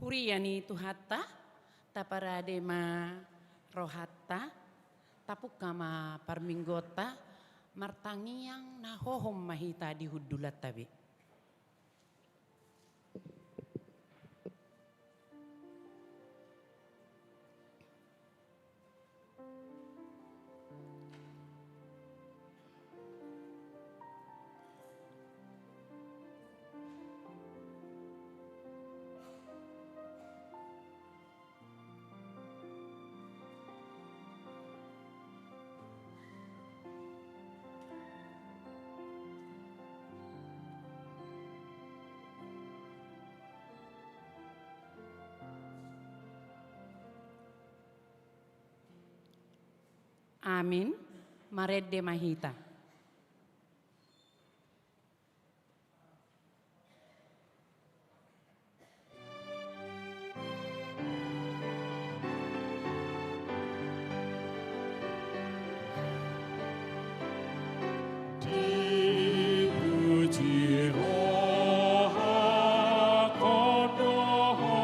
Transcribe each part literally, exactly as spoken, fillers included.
Huria ni Tuhanta, taparade ma rohanta, tapungka ma parmingguonta, martangiang na hohom ma hita di hundulanta be. Amin. Marende ma hita. Dipuji rohangkon do Ho,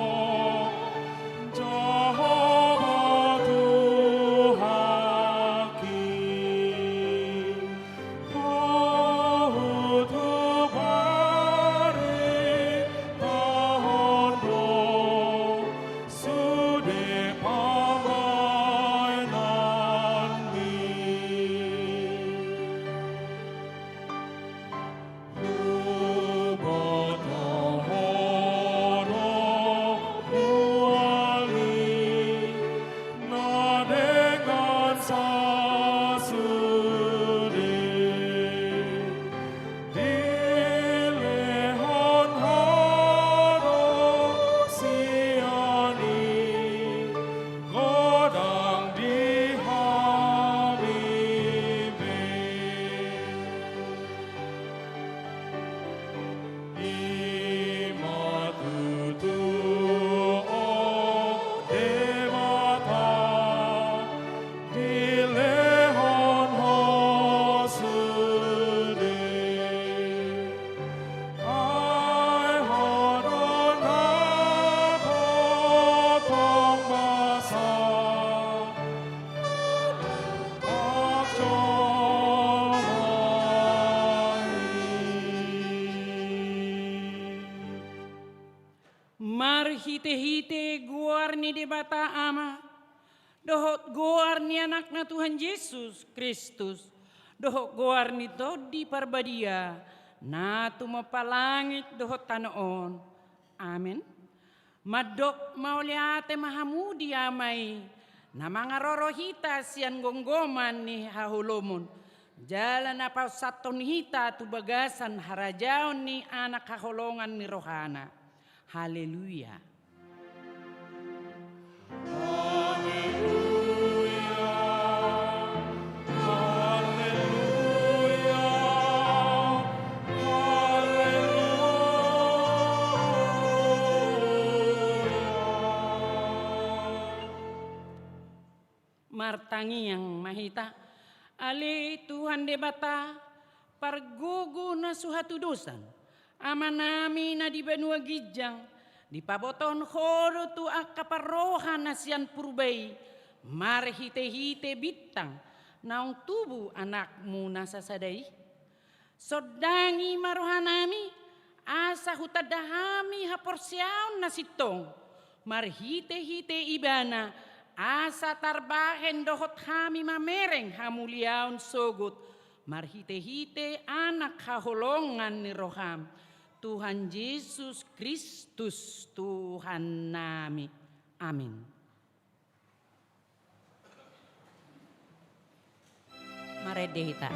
Jahowa Tuhangki. Huhut hubaritahon do sude pambahenanmi. Huboto Ho do muali na dengan sasude. Dilehon Ho do sian i godang di hami be. I ma tutu, o Debata, dilehon Ho sude. Ai Ho do na tongtong basa. Marhitehite goar ni Debata Ama, dohot goar ni Anakna Tuhan Jesus Kristus, dohot goar ni Tondi Parbadia, na tumompa langit dohot tano on. Amen. Mandok mauliate ma hamu di Ama i, na mangaroro hita sian gomgoman ni haholomon, jala na pasahathon hita tu bagasan harajaon ni Anak haholongan ni rohana. Haleluya. Haleluya, haleluya, haleluya. Martangiang ma hita. Ale Tuhan Debata, pargogo na so hatudosan, Amanami na di banua ginjang, dipabotohon Ho do tu angka parroha na sian purba i, marhitehite bintang naung tubu Anakmu na sasada i. Sondangi ma rohanami, asa hutanda hami haporseaon na sintong, marhitehite Ibana, asa tarbahen dohot hami mamereng hamuliaon sogot, marhitehite Anak haholongan ni roham, Tuhan Jesus Kristus Tuhannami. Amin. Marende hita.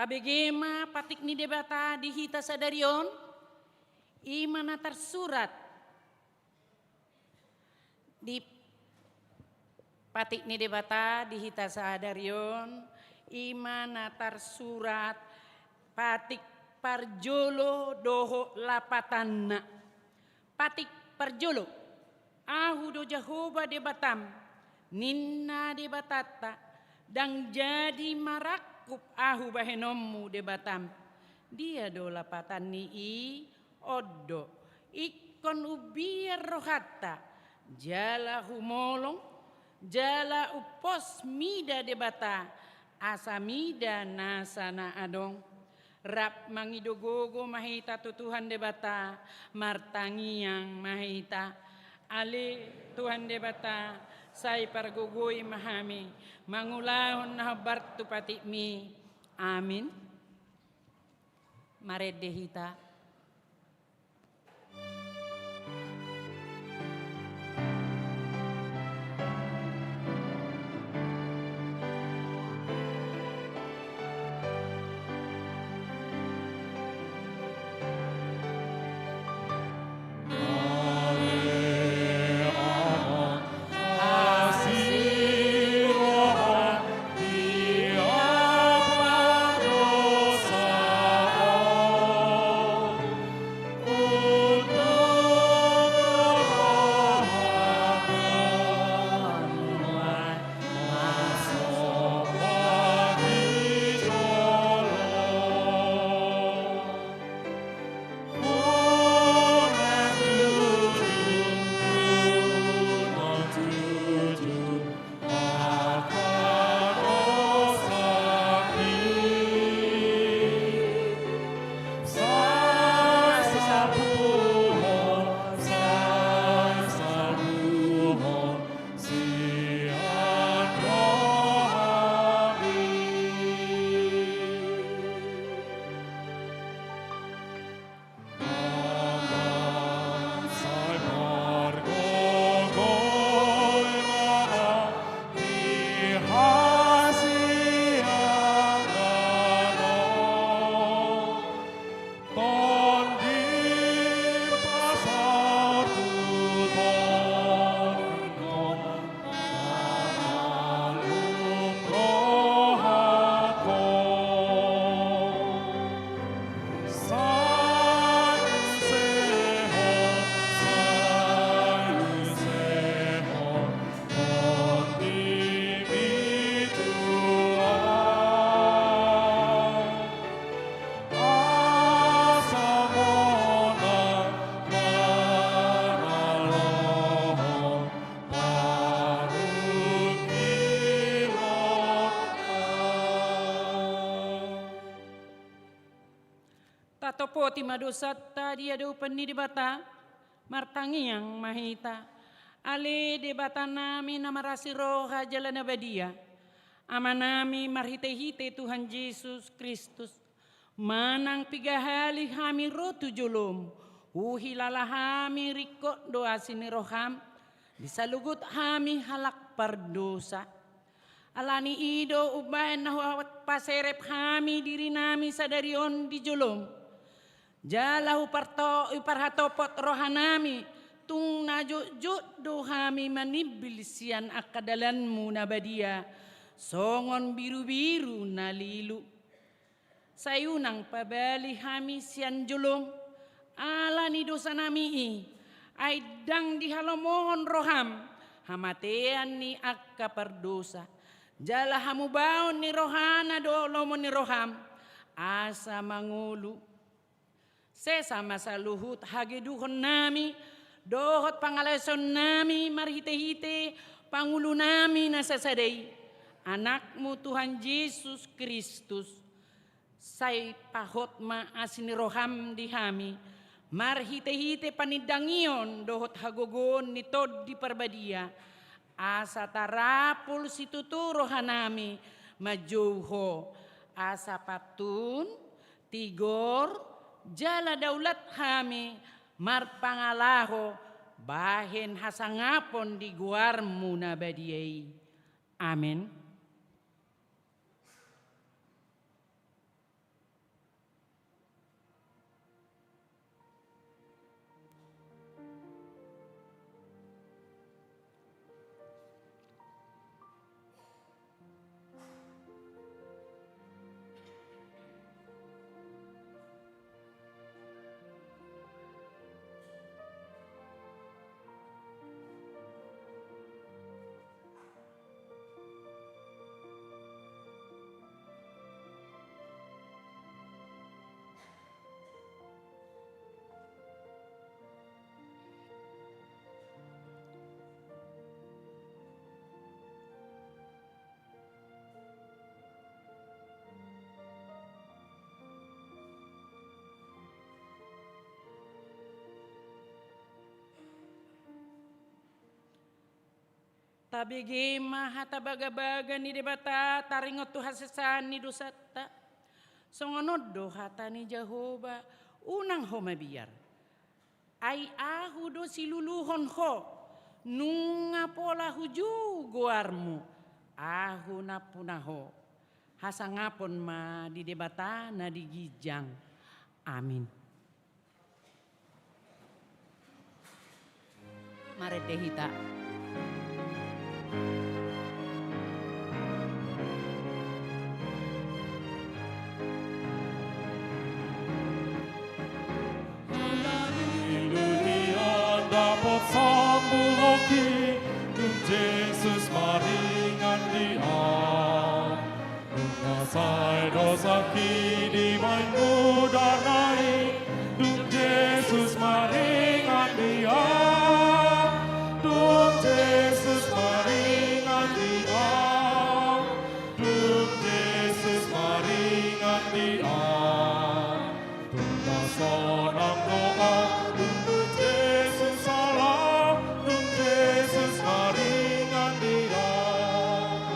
Bege ma patik ni Debata di hita sadari on, i ma na tarsurat di patik ni Debata di hita sadari on, i ma na tarsurat patik parjolo dohot lapatanna. Patik parjolo, Ahu do Jahowa Debatam, ninna Debatanta, ndang jadi marangkup Ahu bahenonmu Debatam. Dia do lapatan ni i? On do, ingkon umbiar rohanta, jala humolong, jala umpos mida Debata, asa mida nasa na adong. Rap mangido gogo ma hita tu Tuhan Debata, martangiang ma hita. Ale Tuhan Debata, sai pargogoi ma hami, mangulahon na hombar tu patikmi. Amin. Marende hita. Tatopoti ma dosanta di adopan ni Debata, martangiang ma hita. Ale Debatanami na marasi roha jala na badia, Amanami marhitehite Tuhan Jesus Kristus, manang piga hali hami ro tu jolom, huhilala hami ringkot do asi ni roham, di saluhut hami halak pardosa. Ala ni i do umbahen na hupaserep hami dirinami sadari on di jolom, jala huparto-, huparhatopot rohanami, tung na jotjot do hami manimbil sian angka dalanmu na badia, songon birubiru na lilu. Sai unang pabali hami sian jolom, ala ni dosanami i, ai ndang dihalomohon roham hamatean ni angka pardosa, jala hamubaon ni rohana do lomo ni roham, asa mangolu. Sesa ma saluhut hageduhonnami dohot pangalaosonnami marhitehite pangulunami na sasada i, Anakmu Tuhan Jesus Kristus. Sai pahot ma asi ni roham di hami, marhitehite panindangion dohot hagogoon ni Tondi Parbadia, asa tarapul situtu rohanami manjou Ho, asa pantun, tigor, jala daulat hami marpangalaho bahen hasangapon di goarmu na badia i. Amen. Tabege ma hata bagabaga ni Debata taringot tu hasesaan ni dosanta. Songon on do hata ni Jahowa, unang ho mabiar. Ai ahu do siluluhon ho, nunga pola huju goarmu, ahu nampuna ho. Hasangapon ma di Debata na di ginjang. Amin. Marende hita. Haleluya, dapot sambuhonki, dung Jesus maringan di ahu. Dung na sai dosangki dibahen mudarna i, dung Jesus maringan di ahu. Dung Jesus maringan di ahu. Dung Jesus maringan di ahu. Dung na sonang do ahu, dung tu Jesus ala, dung Jesus maringan di ahu.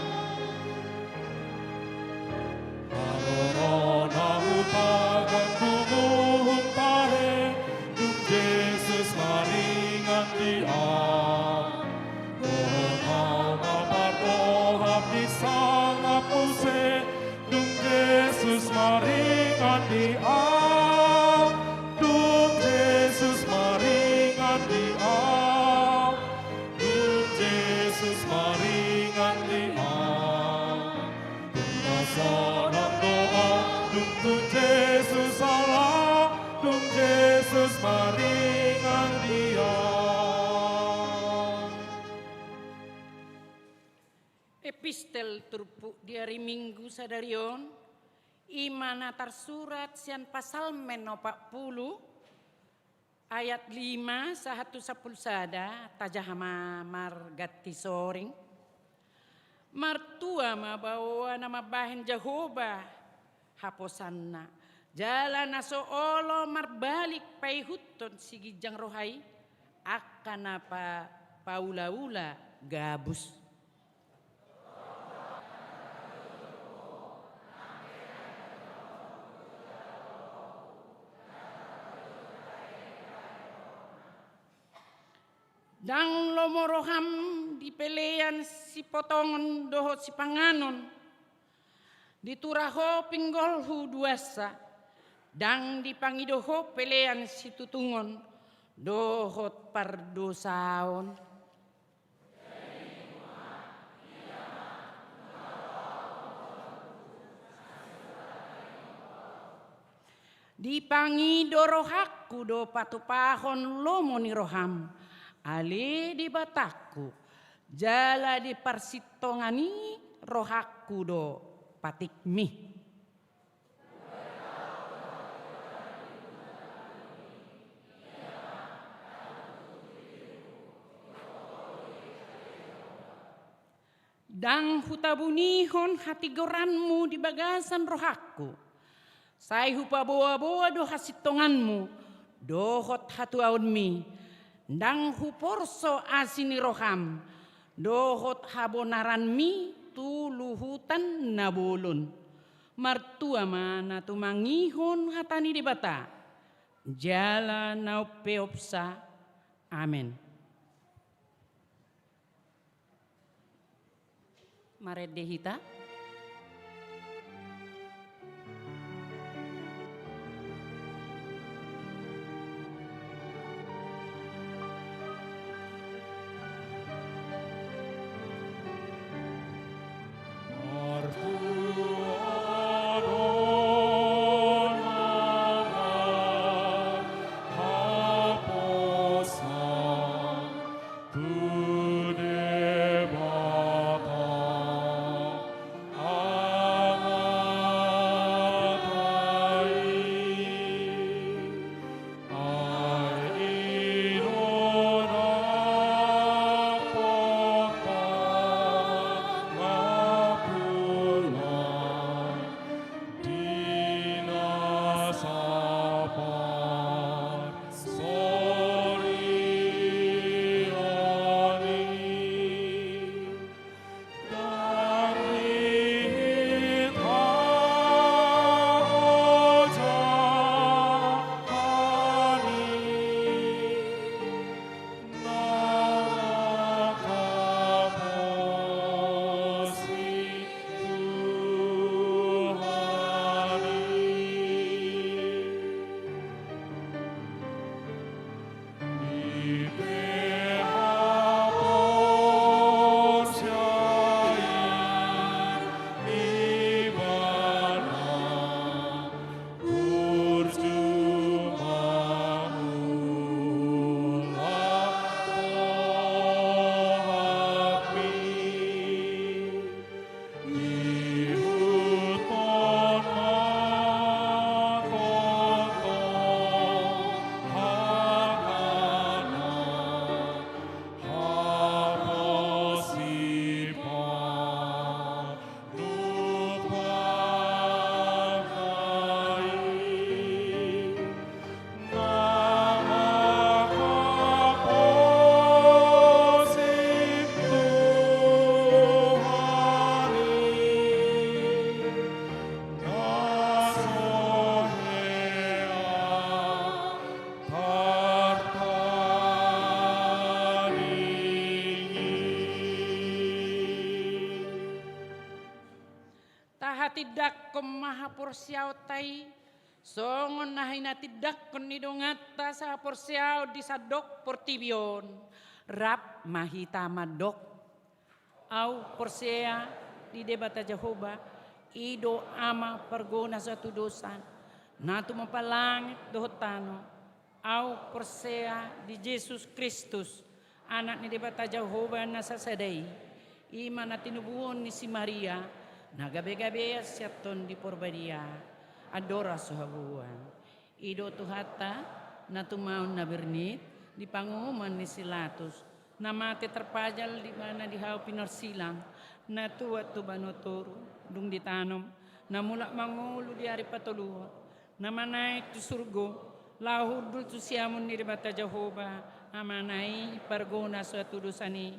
Haroro na hutagan, dung uhum tahe, dung Jesus maringan di ahu. Dohot ahu ma pardohap di sangap muse, dung Jesus maringan di ahu. Dung Jesus maringan di ahu. Dung Jesus maringan di ahu. Dung na sonang do ahu, dung tu Jesus ala, dung Jesus maringan di ahu. Epistel turpuk di ari Minggu sadari on, i ma na tarsurat sian Psalmen opat pulu, ayat lima sahat tu sampulu sada, tajaha ma marganti soring. Martua ma baoa na mambahen Jahowa haposanna, jala na so olo marbalik paihuthon siginjang roha i, angka na pa-, paulaula gabus. Ndang lomo roham di pelean sipotongon dohot sipanganon, ditura ho pinggolhu duansa, ndang dipangido ho pelean situtungon dohot pardosaon. Dipangido rohangku do patupahon lomo ni roham, ale Debatangku, jala di parsintongan i rohangku do patikmi. Ndang hutabunihon hatigoranmu di bagasan rohangku. Sai hupaboaboa do hasintonganmu dohot hatuaonmi. Ndang huporso asi ni roham dohot habonaranmi tu luhutan na bolon. Martua ma na tumangihon hata ni Debata jala na umpeopsa. Amen. Marende hita. Tindangkon ma haporseaonta i, songon na hinatindangkon ni donganta sahaporseaon di sandok portibi on. Rap ma hita mandok: Ahu porsea di Debata Jahowa, i do Ama parguna satudosan, na tumompa langit dohot tano. Ahu porsea di Jesus Kristus, Anak ni Debata Jahowa na sasada i, i ma na tinubuhon ni si Maria, na gabegabean sian Tondi Porbadia, andorang so habuan. I do Tuhanta, na tumaon na bernit di panguhuman ni si Latus, na mate tarpajal di Ibana di hau pinarsilang, na tuat tu banua toru, dung ditanom, na mulak mangolu di ari patoluhon, na manaek tu surgo, laho hundul tu siamun ni Debata Jahowa, Amana i parguna satudosan i.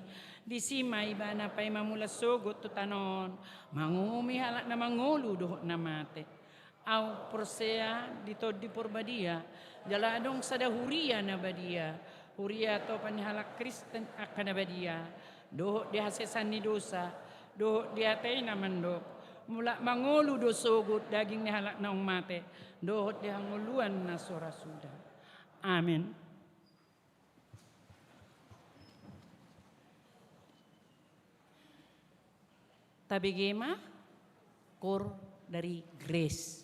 Disi ma Ibana paima mulak sogot tu tano on, manguhumi halak na mangolu dohot na mate. Ahu porsea di Tondi Porbadia, jala adong sada huria na badia, huria atopan ni halak Kristen angka na badia, dohot di hasesaan ni dosa, dohot di atei na mandok: Mulak mangolu do sogot daging ni halak naung mate, dohot di hangoluan na so ra suda. Amen. Tabege ma koor dari Grace.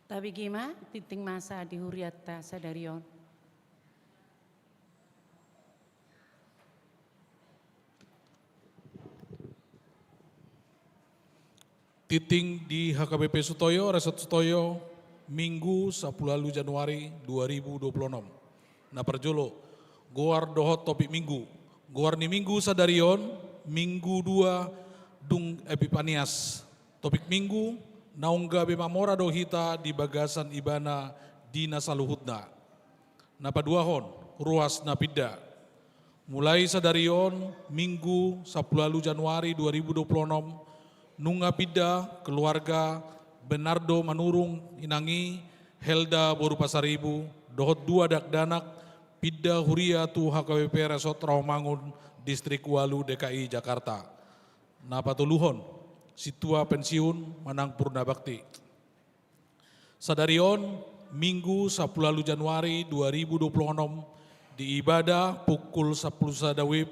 Tabege ma tinting masa di hurianta sadari on. Tinting di H K B P Sutoyo, Resort Sutoyo, Minggu, sampulu ualu Januari dua ribu dua puluh enam. Na parjolo, goar dohot topik Minggu. Goar ni Minggu sadari on, Minggu dua dung Epipanias. Topik Minggu, naung gabe mamora do hita di bagasan Ibana di na saluhutna. Na paduahon, ruas na pinda. Mulai sadari on, Minggu, sampulu ualu Januari dua ribu dua puluh enam, nunga pinda keluarga Bernardo Manurung, inang i Helda boru Pasaribu, dohot dua dakdanak, pinda huria tu H K B P Resort Rawamangun, Distrik ualu D K I Jakarta. Na patoluhon, sintua pensiun manang purna bakti. Sadari on, Minggu, sampulu ualu Januari dua ribu dua puluh enam, di Ibada pukul sampulu sada WIB,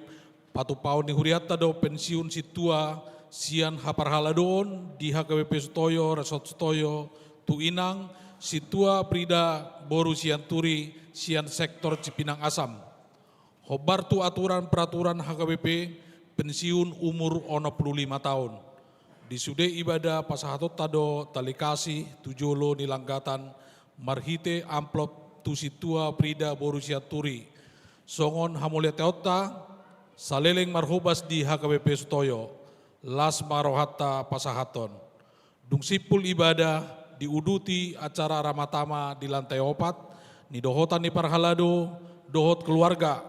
patupaon ni hurianta do pensiun sintua sian haparhaladoon di H K B P Sutoyo, Resort Sutoyo, tu inang sintua Prida boru Sianturi sian sektor Cipinang Asam. Hombar tu aturan peraturan H K B P, pensiun umur onom pulu lima taon. Di sude Ibada pasahatonta do tali kasih tu jolo ni langgatan marhite amplop tu sintua Prida boru Sianturi. Songon hamauliateonta, saleleng marhobas di H K B P Sutoyo, las ma rohanta pasahathon. Dung simpul Ibada, diuduti acara ramatama di lantai opat, nidohotan ni parhalado dohot keluarga,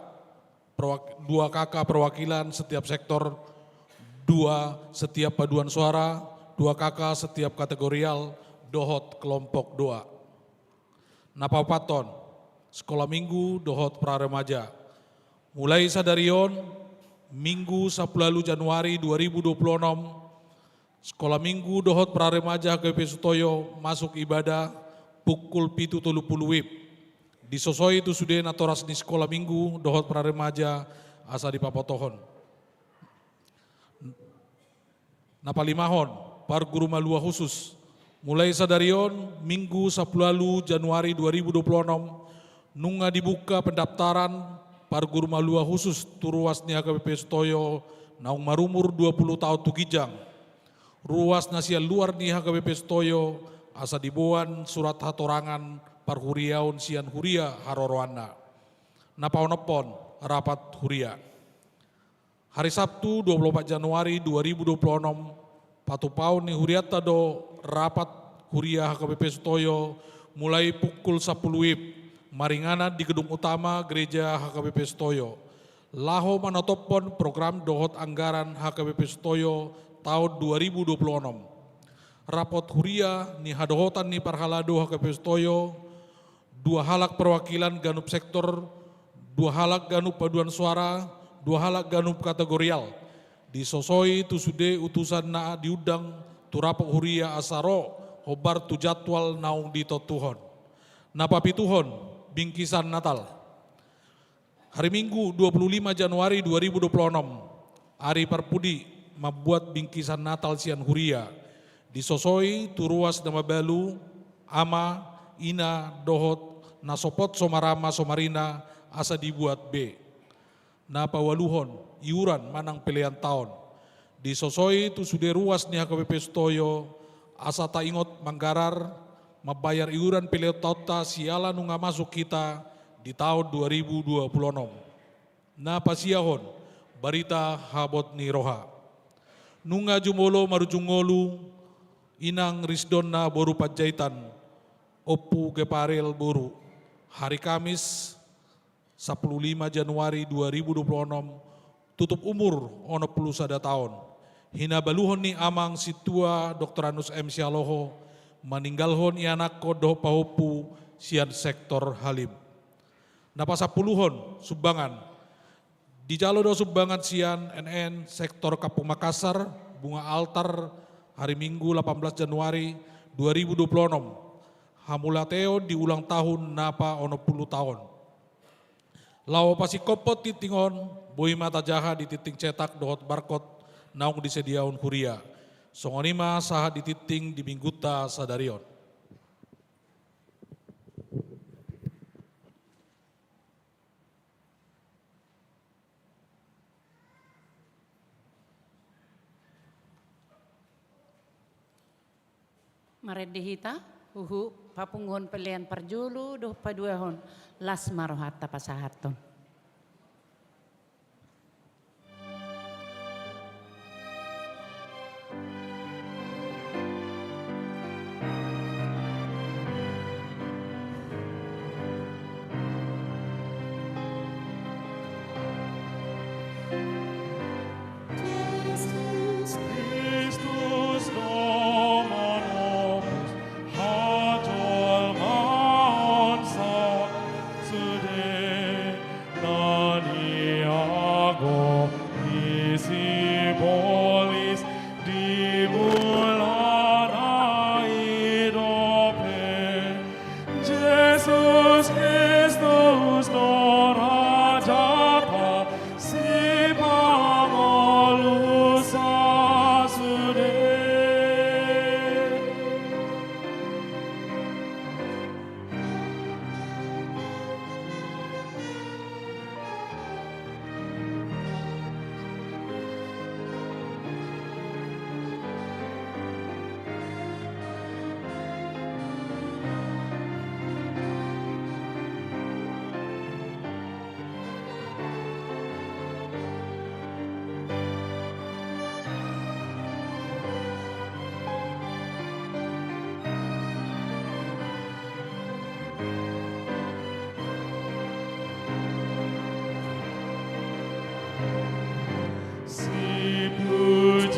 perwak-, dua K K perwakilan setiap sektor, dua setiap paduan suara, dua K K setiap kategorial, dohot kelompok doa. Na paopathon, Sekolah Minggu dohot Pra Remaja. Mulai sadari on, Minggu, sampulu ualu Januari dua ribu dua puluh enam, Sekolah Minggu dohot Pra Remaja H K B P Sutoyo masuk Ibada pukul pitu tolu pulu WIB. Disosoi tu sude natoras ni Sekolah Minggu dohot Pra Remaja asa dipapotohon. Na palimahon, parguru malua khusus. Mulai sadari on, Minggu, sampulu ualu Januari dua ribu dua puluh enam, nunga dibuka pendaftaran parguru malua khusus tu ruas ni H K B P Sutoyo naung marumur dua pulu taon tu ginjang. Ruas na sian luar ni H K B P Sutoyo asa diboan surat hatorangan parhuriaon sian huria haroroanna. Na paonomhon, rapat huria. Hari Sabtu, dua puluh opat Januari dua ribu dua puluh enam, patupaon ni hurianta do rapat huria H K B P Sutoyo mulai pukul sampulu WIB, maringanan di gedung utama gereja H K B P Sutoyo. Laho manotophon program dohot anggaran H K B P Sutoyo taon dua ribu dua puluh enam. Rapot huria ni hadohotan ni parhalado H K B P Sutoyo, dua halak perwakilan ganup sektor, dua halak ganup paduan suara, dua halak ganup kategorial. Disosoi tu sude utusan na diundang tu rapot huria asa ro hombar tu jadwal naung ditontuhon. Na papituhon, bingkisan Natal. Hari Minggu, dua puluh lima Januari dua ribu dua puluh enam, ari parpudi mambuat bingkisan Natal sian huria. Disosoi tu ruas na mabalu, ama, ina, dohot na sopot somarama somarina asa dibuat be. Na paualuhon, iuran manang pelean taon. Disosoi tu sude ruas ni H K B P Sutoyo, asa taingot manggarar, mambayar iuran pelean taonta siala nunga masuk hita di taon dua ribu dua puluh enam. Na pasiahon, barita habot ni roha. Nunga jumolo marujung ngolu, inang Risdonna boru Panjaitan, Ompu Geparel boru, hari Kamis, sampulu lima Januari dua ribu dua puluh enam, tutup umur onom pulu sada taon. Hinabaluhon ni amang sintua Doktor Anus M Sialoho, maninggalhon ianakhon dohot pahompu sian sektor Halim. Na pasampuluhon, sumbangan. Dijalo do sumbangan sian N N sektor Kampung Makassar, bunga altar, hari Minggu, delapan belas Januari dua ribu dua puluh enam. Hamauliateon di ulang tahun na paonom pulu taon. Laho pasingkophon tinting on, boi ma tajaha di tinting cetak dohot barkot naung disediahon huria. Songon i ma sahat di tinting di Minggunta sadari on. Marende hita, huhut papunguhon pelean parjolo dohot paduahon, las ma rohanta pasahathon. Jesus Christus Dominus nostrum, haud jolmaonsa sude, naniago isi bolis di mulana i dope. Jesus Christus do Rajata, sipangoluhonsa sude. Sipujion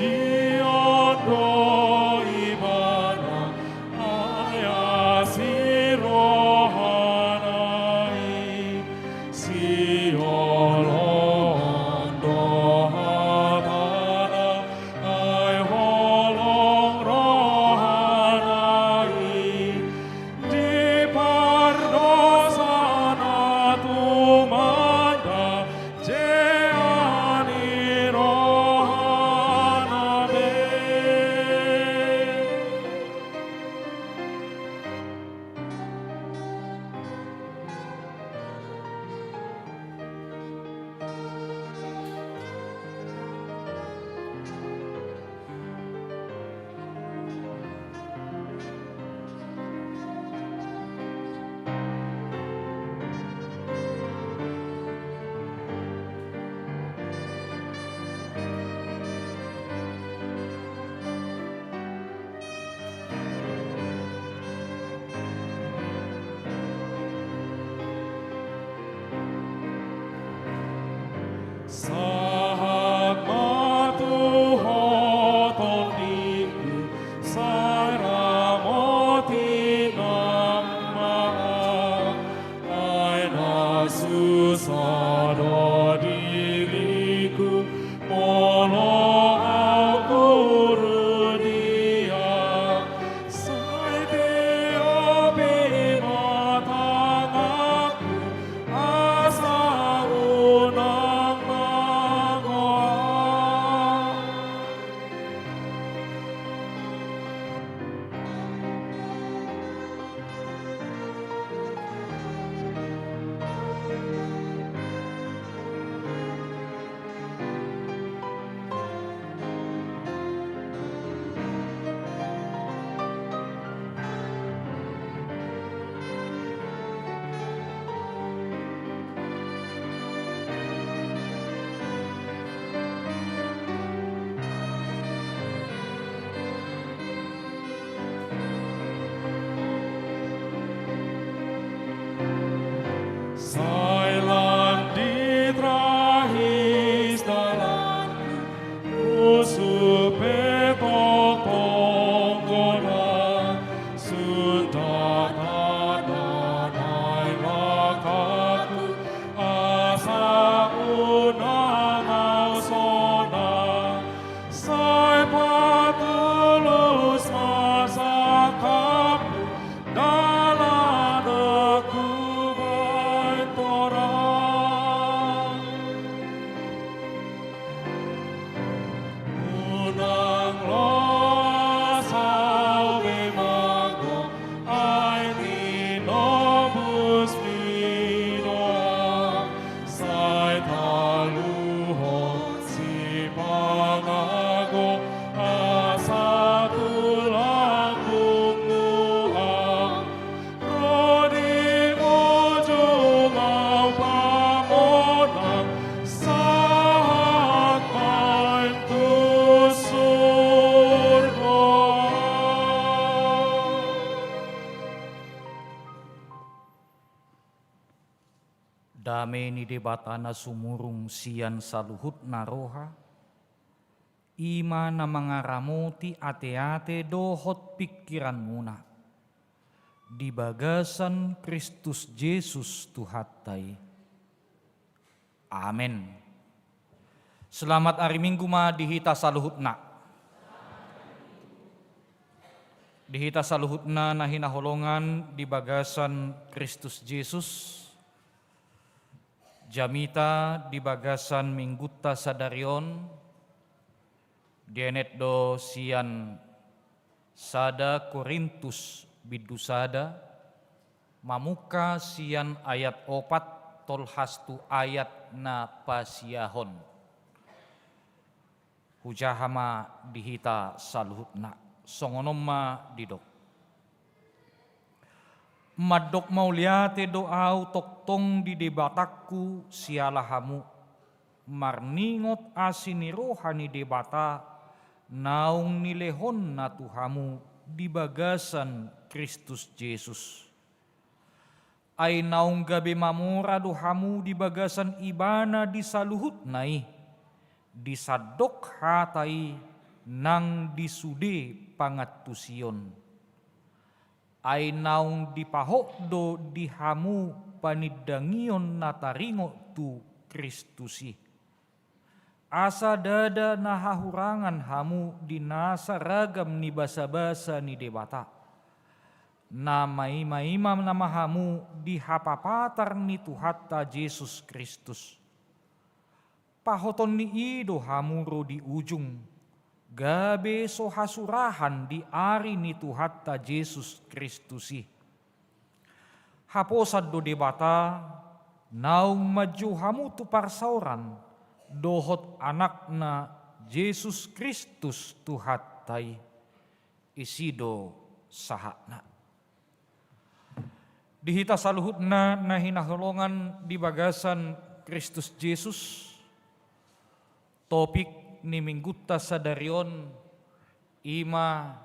do Ibana, ai asi rohana i, sioloan do hatana, ai holong rohana i, di pardosana tumanda, jea ni rohana be. Sahat ma tu ho tondingku, sai ramoti nang ma ahu, ai na susa do diriku, molo ahu hurang dia. Sai tiopi ma tanganku, asa unang ma Dame ni Debata na sumurung sian saluhutna roha, i ma na mangaramoti ateate dohot pingkiranmuna, di bagasan Kristus Jesus Tuhanta i. Amen. Selamat ari Minggu ma di hita saluhutna. Di hita saluhutna na hinaholongan di bagasan Kristus Jesus, jamita di bagasan Minggunta sadari on, dienet do sian sada Korintus bindu sada, mamungka sian ayat opat tolhas tu ayat na pasiahon. Hujaha ma di hita saluhutna, songon on ma didok. Mandok mauliate do ahu tongtong di Debatangku siala hamu, marningot asi ni roha ni Debata naung nilehonna tu hamu di bagasan Kristus Jesus. Ai naung gabe mamora do hamu di bagasan Ibana di saluhutna i, di sandok hata i nang di sude pangantusion. Ai naung dipahot do di hamu panindangion na taringot tu Kristus i, asa ndada na hahurangan hamu di nasa ragam ni basabasa ni Debata. Na maimaima nama hamu di hapapatar ni Tuhanta Jesus Kristus. Pahotonni i do hamu ro di ujung, gabe so hasurahan di ari ni Tuhanta Jesus Kristus i. Haposan do Debata naung manjou hamu tu parsaoran dohot Anakna Jesus Kristus Tuhanta i. Isi do sahatna. Di hita saluhutna na hinaholongan di bagasan Kristus Jesus, topik ni Minggunta sadari on i ma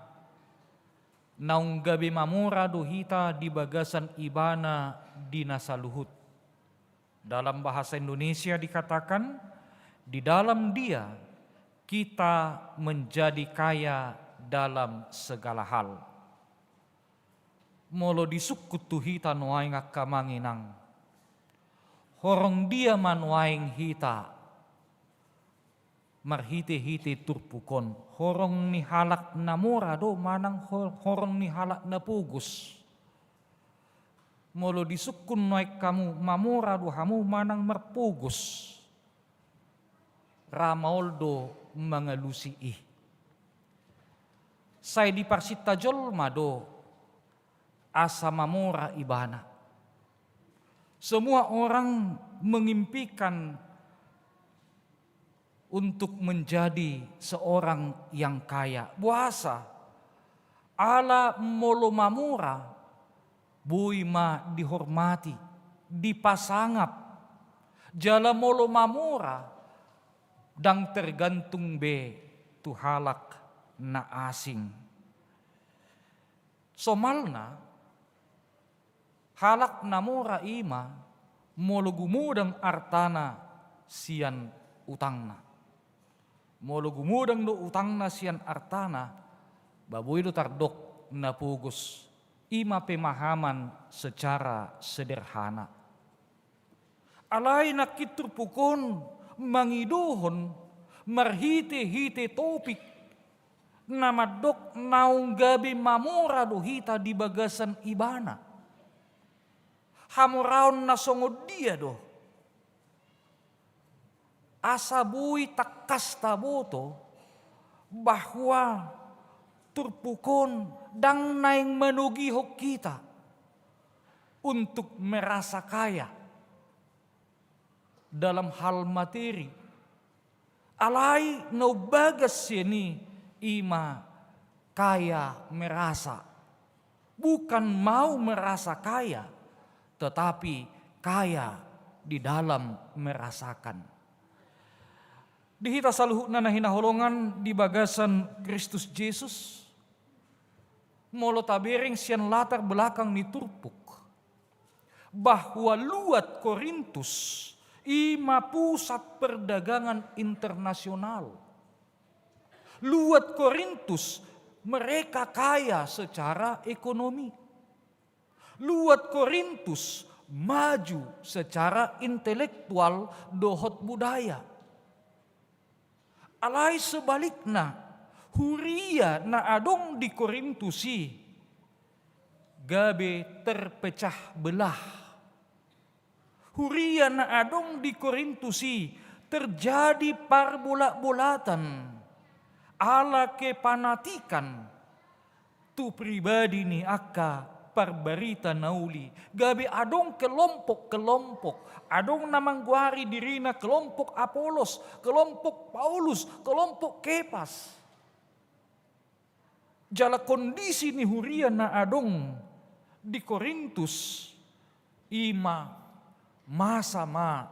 naung gabe mamora do hita di bagasan Ibana di na saluhut. Dalam bahasa Indonesia dikatakan, di dalam Dia kita menjadi kaya dalam segala hal. Molo disungkun tu hita nuaeng angka amang inang, horong dia ma nuaeng hita marhitehite turpuk on? Horong ni halak na mora do manang ho-, horong ni halak na pogos? Molo disungkun nuaeng hamu, mamora do hamu manang marpogos, ra maol do mangalusi i. Sai diparsinta jolma do asa mamora ibana. Semua orang mengimpikan untuk menjadi seorang yang kaya. Boasa? Ala molo mamora, boi ma dihormati, dipasangap. Jala molo mamora, ndang tergantung be tu halak na asing. Somalna, halak na mora i ma molo gumodang artana sian utangna. Molo gumodang do utangna sian artana, ba boi do tardok na pogos. I ma pemahaman secara sederhana. Alai nangkin turpuk on mangidohon marhitehite topik na mandok naung gabe mamora do hita di bagasan Ibana. Hamoraon na songon dia do? Asa boi tangkas taboto bahwa turpuk on ndang naeng manogihon hita untuk merasa kaya dalam hal materi. Alai na umbagas sian i, i ma kaya merasa. Bukan mau merasa kaya, tetapi kaya di dalam merasakan. Di hita saluhutna na hinaholongan di bagasan Kristus Jesus, molo tabereng sian latar belakang ni turpuk, bahwa luat Korintus i ma pusat perdagangan internasional. Luat Korintus, mereka kaya secara ekonomi. Luat Korintus maju secara intelektual dohot budaya. Alai sebalikna, huria na adong di Korintus i gabe terpecah belah. Huria na adong di Korintus i terjadi parbolatbolatan ala kepanatikan tu pribadi ni angka parbarita na uli. Gabe adong kelompok-kelompok, adong na manggoari dirina kelompok Apolos, kelompok Paulus, kelompok Kepas. Jala kondisi ni huria na adong di Korintus i ma masa ma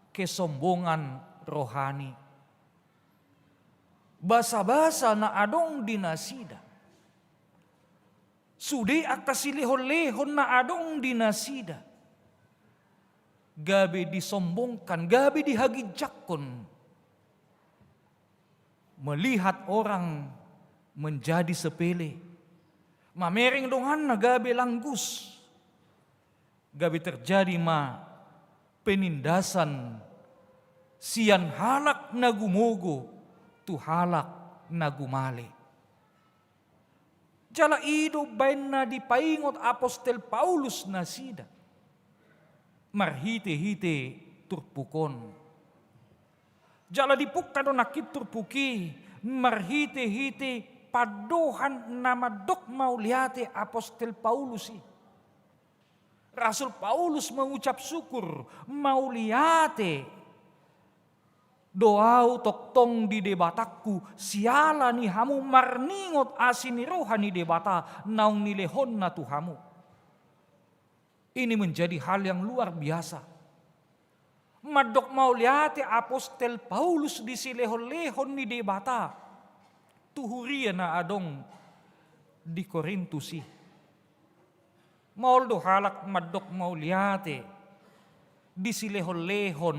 kesombongan rohani. Basabasa na adong di nasida, sude angka silehonlehon na adong di nasida, gabe disombongkan, gabe dihaginjangkon. Melihat orang menjadi sepele, mamereng donganna gabe langgus, gabe terjadi ma penindasan sian halak na gumogo tu halak na gumale. Jala i do baen na dipaingot apostel Paulus nasida marhitehite turpuk on. Jala dipungka do nangkin turpuk i marhitehite pandohan na mandok mauliate apostel Paulus i. Rasul Paulus mengucap syukur, mauliate do ahu tongtong di Debatangku siala ni hamu marningot asi ni roha ni Debata naung nilehonna tu hamu. Ini menjadi hal yang luar biasa. Mandok mauliate apostel Paulus di silehonlehon ni Debata tu huria na adong di Korintus i. Maol do halak mandok mauliate di silehonlehon,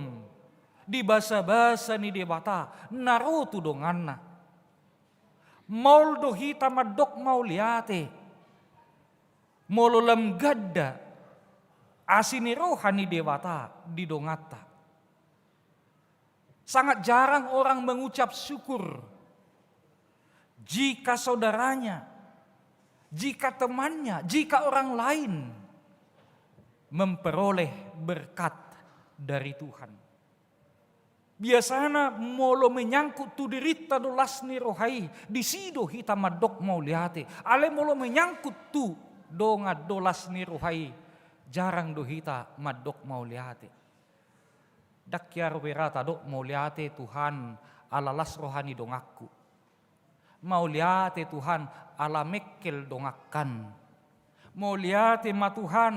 di basabasa ni Debata na ro tu donganna. Maol do hita mandok mauliate molo lam ganda asi ni roha ni Debata di donganta. Sangat jarang orang mengucap syukur jika saudaranya, jika temannya, jika orang lain memperoleh berkat dari Tuhan. Biasana molo menyangkut tu dirinta do las ni roha i, disi do hita mandok mauliate. Alai molo menyangkut tu dongan do las ni roha i, jarang do hita mandok mauliate. Ndang hea dope ra tadok mauliate Tuhan ala las roha ni donganku. Mauliate Tuhan ala mengkel dongankan. Mauliate ma Tuhan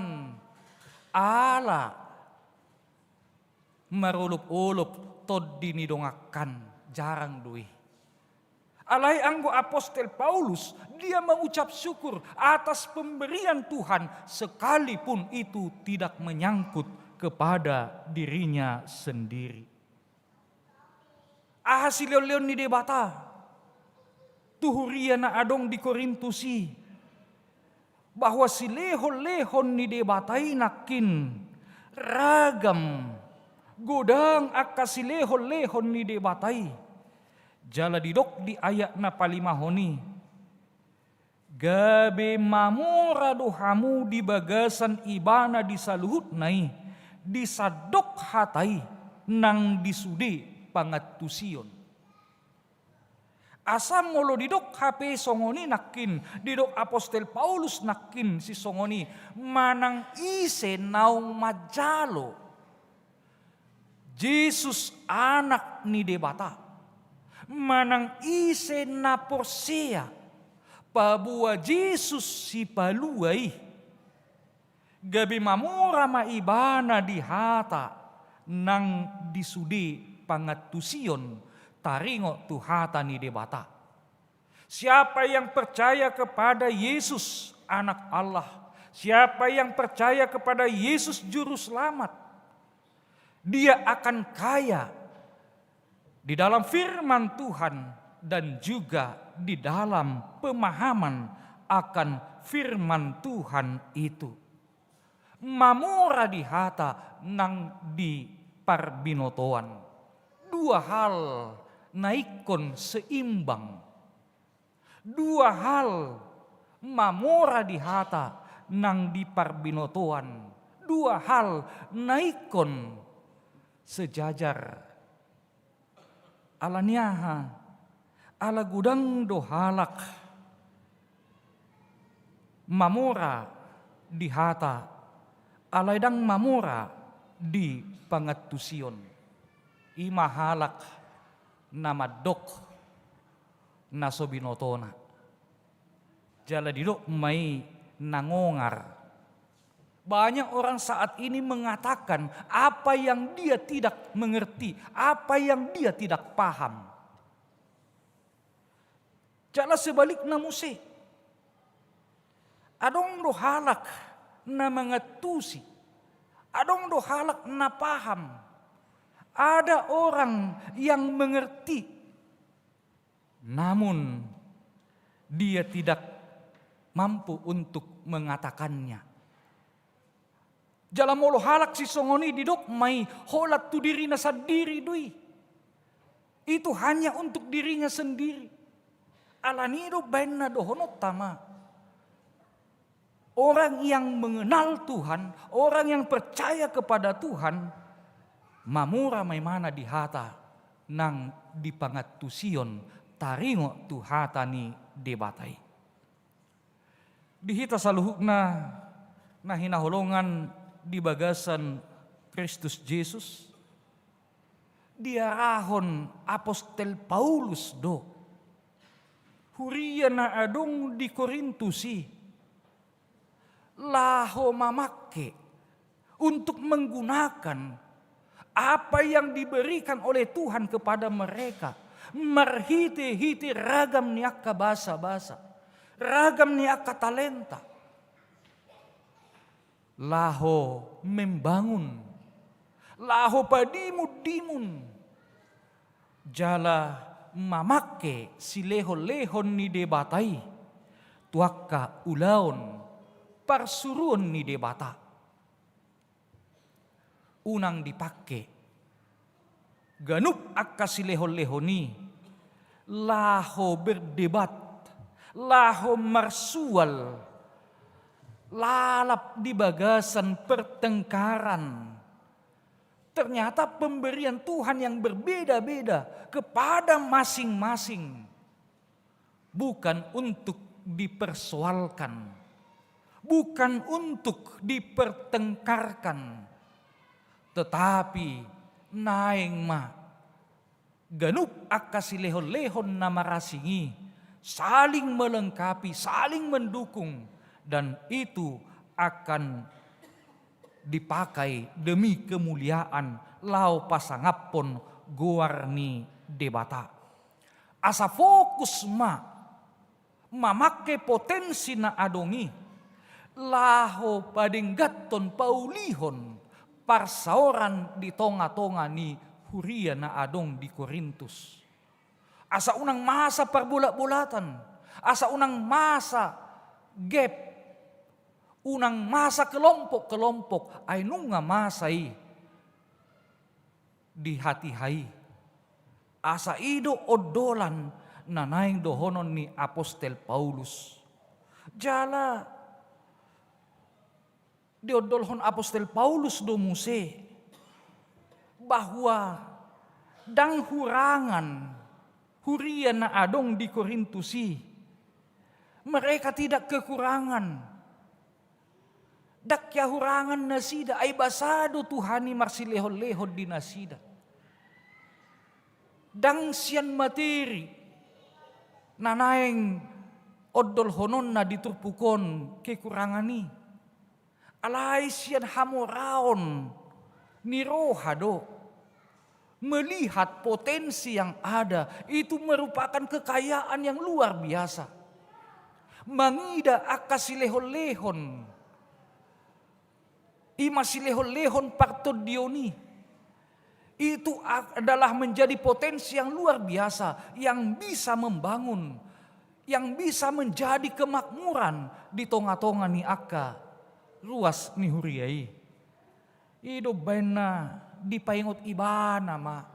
ala marolopolop tondi ni dongankan, jarang do i. Alai anggo apostel Paulus, dia mengucap syukur atas pemberian Tuhan sekalipun itu tidak menyangkut kepada dirinya sendiri. Aha silehonlehon ni Debata tu huria na adong di Korintus i? Bahwa silehonlehon ni Debata i nangkin ragam, godang angka silehonlehon ni Debata i. Jala didok di ayat na palimahon i, gabe mamora do hamu di bagasan Ibana di saluhutna i, di sandok hata i nang di sude pangantusion. Asa molo didok hape songon i nangkin, didok apostel Paulus nangkin sisongon i, manang ise naung manjalo Jesus Anak ni Debata, manang ise na porsea paboa Jesus Sipalua i, gabe mamora ma ibana di hata nang di sude pangantusion taringot tu hata ni Debata. Siapa yang percaya kepada Yesus, Anak Allah, Siapa yang percaya kepada Yesus Juru Selamat, dia akan kaya di dalam firman Tuhan dan juga di dalam pemahaman akan firman Tuhan itu. Mamora di hata nang di parbinotoan. Dua hal na ingkon seimbang. Dua hal mamora di hata nang di parbinotoan. Dua hal na ingkon sejajar. Ala ni aha? Ala godang do halak mamora di hata, alai ndang mamora di pangantusion. I ma halak na mandok na so binotona. Jala didok ma i na ngongar. Banyak orang saat ini mengatakan apa yang dia tidak mengerti, apa yang dia tidak paham. Jala sebalikna muse. Adong do halak na mangantusi. Adong do halak na paham. Ada orang yang mengerti, namun dia tidak mampu untuk mengatakannya. Jala molo halak sisongon i, didok ma i holan tu dirina sandiri do i. Itu hanya untuk dirinya sendiri. Ala ni i do baen na dohononta ma. Orang yang mengenal Tuhan, orang yang percaya kepada Tuhan, mamora ma ibana di hata nang di pangantusion, taringot tu hata ni Debata i. Di hita saluhutna na hinaholongan di bagasan Kristus Jesus, diarahon apostel Paulus do huria na adong di Korintus i laho mamangke, untuk menggunakan apa yang diberikan oleh Tuhan kepada mereka, marhite-hite ragam ni angka basa-basa, ragam ni angka talenta, laho membangun, laho padimun-dimun, jala mamangke silehon-lehon ni Debata i tu angka ulaon parsuruon ni Debata. Unang dipangke ganup angka silehon-lehon i laho berdebat, laho marsual, lalap di bagasan pertengkaran. Ternyata pemberian Tuhan yang berbeda-beda kepada masing-masing bukan untuk dipersoalkan, bukan untuk dipertengkarkan, tetapi naeng ma ganup angka silehon-lehon na marasing i saling melengkapi, saling mendukung, dan itu akan dipakai demi kemuliaan laho pasangaphon goar ni Debata. Asa fokus ma mamangke potensi na adong i laho padengganhon, paulihon parsaoran di tonga-tonga ni huria na adong di Korintus. Asa unang masa parbolat-bolatan, asa unang masa gap, unang masa kelompok-kelompok, ai nunga masa i di hatiha i. Asa i do ondolan na naeng dohonon ni apostel Paulus. Jala diondolhon apostel Paulus do muse bahwa ndang hurangan huria na adong di Korintus i. Mereka tidak kekurangan. Ndang hahurangan nasida, ai basa do Tuhan i marsilehon-lehon di nasida. Ndang sian materi na naeng ondolhononna di turpuk on kekurangan i. Alai sian hamoraon ni roha do. Melihat potensi yang ada, itu merupakan kekayaan yang luar biasa. Mangida angka silehon-lehon I ma silehon-lehon partondion i. Itu a-, adalah menjadi potensi yang luar biasa, yang bisa membangun, yang bisa menjadi kemakmuran di tonga-tonga ni angka ruas ni huria i. I do umbaen na dipaingot ibana ma,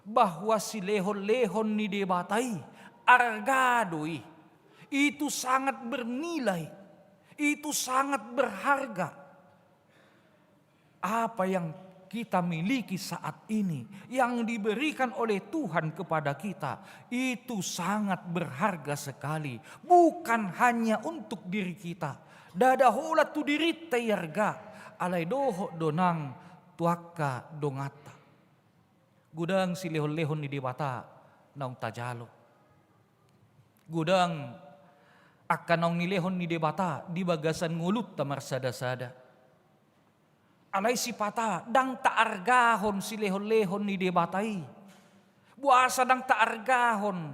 bahwa silehon-lehon ni Debata i, arga do i. Itu sangat bernilai, itu sangat berharga. Apa yang kita miliki saat ini, yang diberikan oleh Tuhan kepada kita, itu sangat berharga sekali. Bukan hanya untuk diri kita. Ndada holan tu dirinta i arga, alai dohot do nang tu angka donganta. Godang silehon-lehon ni Debata naung tajalo. Godang angka naung nilehon ni Debata di bagasan ngolunta marsada-sada. Alai sipata ndang taargahon silehon-lehon ni Debata i. Boasa ndang taargahon?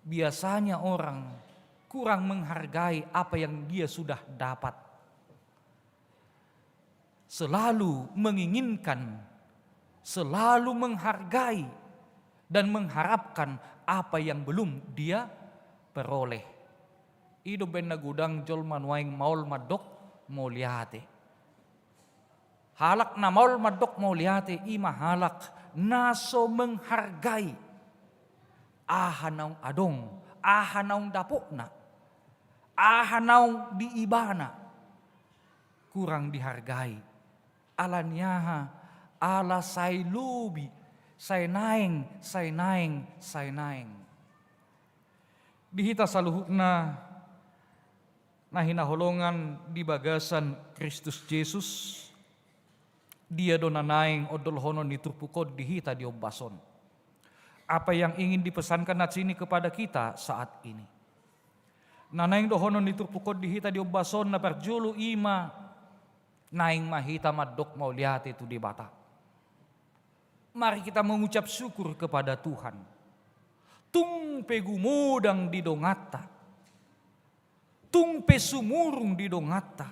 Biasanya orang kurang menghargai apa yang dia sudah dapat. Selalu menginginkan, selalu menghargai, dan mengharapkan apa yang belum dia peroleh. I do umbaen na godang jolma nuaeng maol mandok mauliate. Halak na maol mandok mauliate i ma halak na so menghargai aha naung adong, aha naung dapotna, aha naung di ibana. Kurang dihargai. Ala ni aha? Ala sai lobi, sai naeng, sai naeng, sai naeng. Di hita saluhutna na hinaholongan di bagasan Kristus Jesus, dia do na naeng ondolhonon ni turpuk on di hita di ombas on? Apa yang ingin dipesankan nats ini kepada kita saat ini? Na naeng dohonon ni turpuk on di hita di ombas on na parjolo i ma, naeng ma hita mandok mauliate tu Debata. Mari kita mengucap syukur kepada Tuhan. Tung pe gumodang di donganta. Tung pe sumurung di donganta.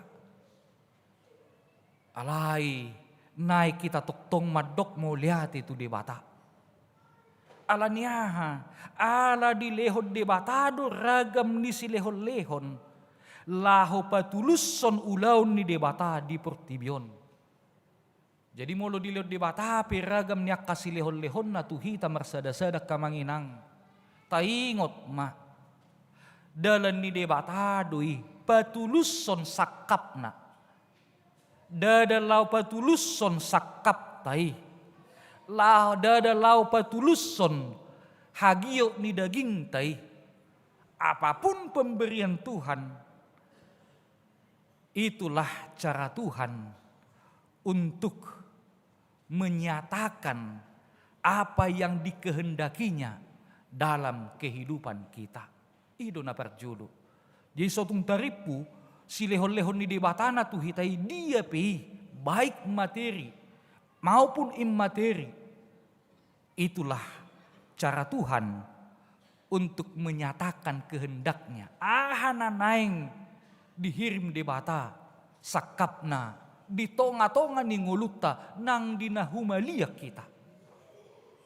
Alai naeng hita tongtong mandok mauliate tu Debata. Ala ni aha? Ala dilehon Debata do ragam ni silehon-lehon laho patulushon ulaon ni Debata di portibi on. Jadi molo dilehon Debata pe ragam ni angka silehon-lehonna tu hita marsada-sada, angka amang inang, taingot ma, dalan ni Debata do i patulushon sangkapna. Ndada laho patulushon sangkapta i. Laho, ndada laho patulushon hagiot ni dagingta i. Apapun pemberian Tuhan, itulah cara Tuhan untuk menyatakan apa yang dikehendakinya dalam kehidupan kita. I do na parjolo. Jadi so tung tarimpu, silehon-lehon ni Debata na tu hita i, dia pe i, baik materi maupun immateri, itulah cara Tuhan untuk menyatakan kehendak-Nya. Aha na naeng dihirim Debata sangkapna di tonga-tonga ni ngolunta nang di na humaliang hita.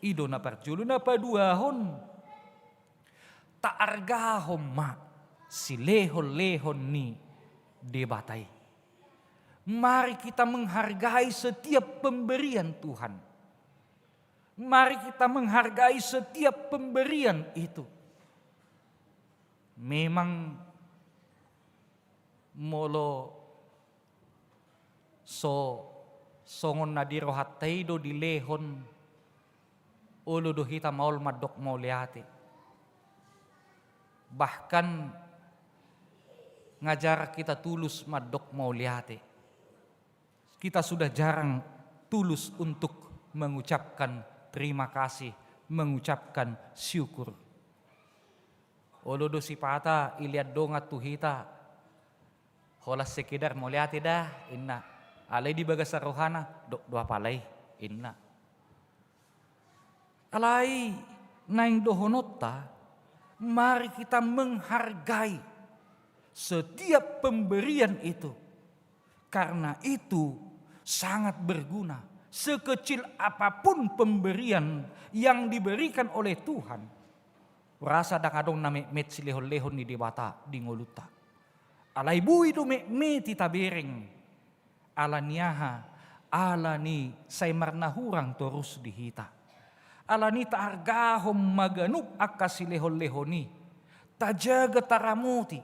I do na parjolo. Na paduahon, taargahon ma silehon-lehon ni Debata i. Mari kita menghargai setiap pemberian Tuhan. Mari kita menghargai setiap pemberian itu. Memang molo so songon na di rohanta i do dilehon, olo do hita maol mandok mauliate. Bahkan nga jarang hita tulus mandok mauliate. Kita sudah jarang tulus untuk mengucapkan terima kasih, mengucapkan syukur. Olo do sipata ilean dongan tu hita, holan sekedar mauliate da, inna. Alai di bagasan rohana, dok do apala i, inna. Alai naeng dohononta, mari kita menghargai setiap pemberian itu. Karena itu sangat berguna. Sekecil apapun pemberian yang diberikan oleh Tuhan, rasa ndang adong na metmet silehon-lehon ni Debata di ngolunta. Alai boi do metmet i tabereng. Ala ni aha? Ala ni sai marnahurang torus di hita. Ala ni taargahon ma ganup angka silehon-lehon i. Tajaga, taramoti.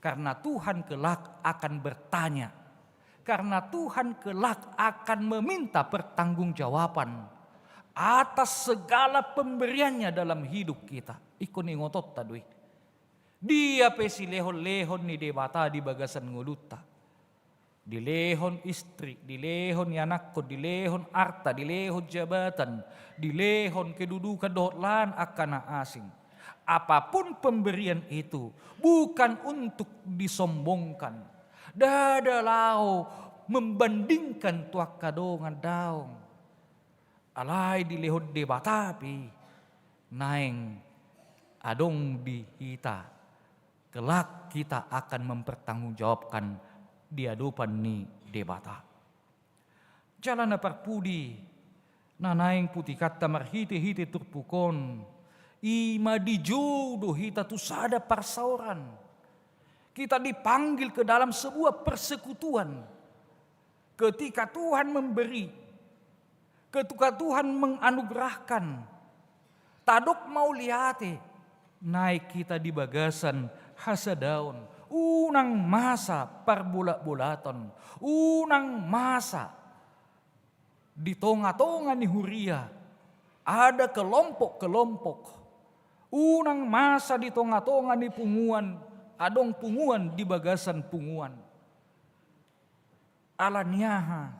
Karena Tuhan kelak akan bertanya. Karena Tuhan kelak akan meminta pertanggungjawaban atas segala pemberiannya dalam hidup kita. Ingkon ingotonta do i. Dia pe silehon-lehon ni Debata di bagasan ngolunta. Dilehon istri, dilehon ianakhon, dilehon arta, dilehon jabatan, dilehon kedudukan dohot lan angka na asing. Apapun pemberian itu, bukan untuk disombongkan. Ndada laho membandingkan tu angka dongan, daong. Alai dilehon Debata pe i, naeng adong di hita. Kelak kita akan mempertanggungjawabkan di adopan ni Debata. Jala na parpudi, na naeng putikanta marhite-hite turpuk on, i ma dijou do hita tu sada parsaoran. Kita dipanggil ke dalam sebuah persekutuan. Ketika Tuhan memberi, ketika Tuhan menganugerahkan, tadok mauliate, naeng hita di bagasan hasadaon, unang masa parbolat-bolatan, unang masa di tonga-tonga ni huria ada kelompok-kelompok, unang masa di tonga-tonga ni punguan, adong punguan di bagasan punguan. Ala ni aha?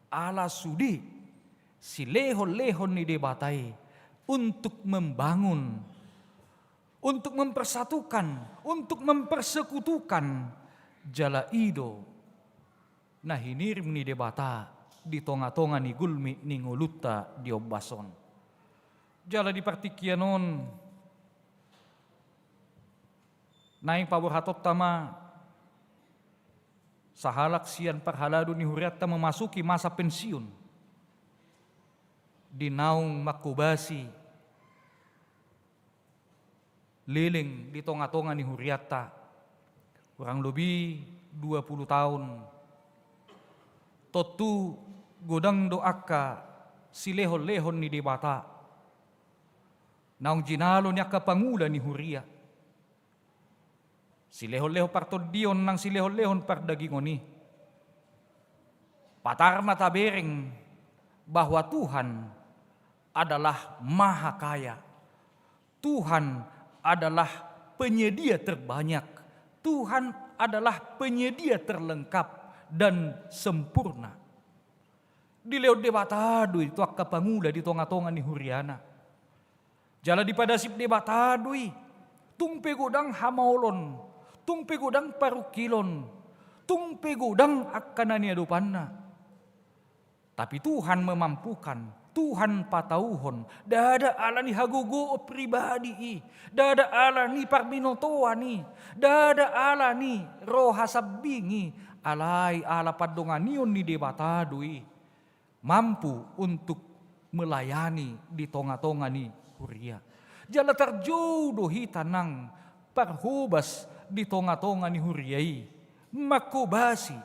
Ala sude silehon-lehon ni Debata i untuk membangun, untuk mempersatukan, untuk mempersekutukan. Jala i do na hinirim ni Debata di tonga-tonga ni gulmit ni ngolunta di ombas on. Jala di partingkian on, naeng paborhatonta ma sahalak sian parhalado ni hurianta memasuki masa pensiun. Di naung manghobasi leleng di tonga-tonga ni hurianta, kurang lobi dua pulu taon. Tontu godang do angka silehon-lehon ni Debata naung jinalo ni angka pangula ni huria. Silehon-lehon partondion nang silehon-lehon pardagingon i. Patar ma tabereng bahwa Tuhan adalah maha kaya. Tuhan adalah penyedia terbanyak. Tuhan adalah penyedia terlengkap dan sempurna. Dilehon Debata do i tu angka pangula di tonga-tonga ni huriana. Jala dipadasip Debata do i, tung pe godang hamaolon, tung pe godang parungkilon, tung pe godang angka na niadopanna. Tapi Tuhan memampukan, Tuhan patauhon, ndada ala ni hagogoon pribadi i, ndada ala ni parbinotoan i, ndada ala ni roha sambing i, alai ala pandonganion ni Debata do i mampu untuk melayani di tonga-tonga ni huria. Jala tarjou do hita nang parhobas di tonga-tonga ni huria i, manghobasi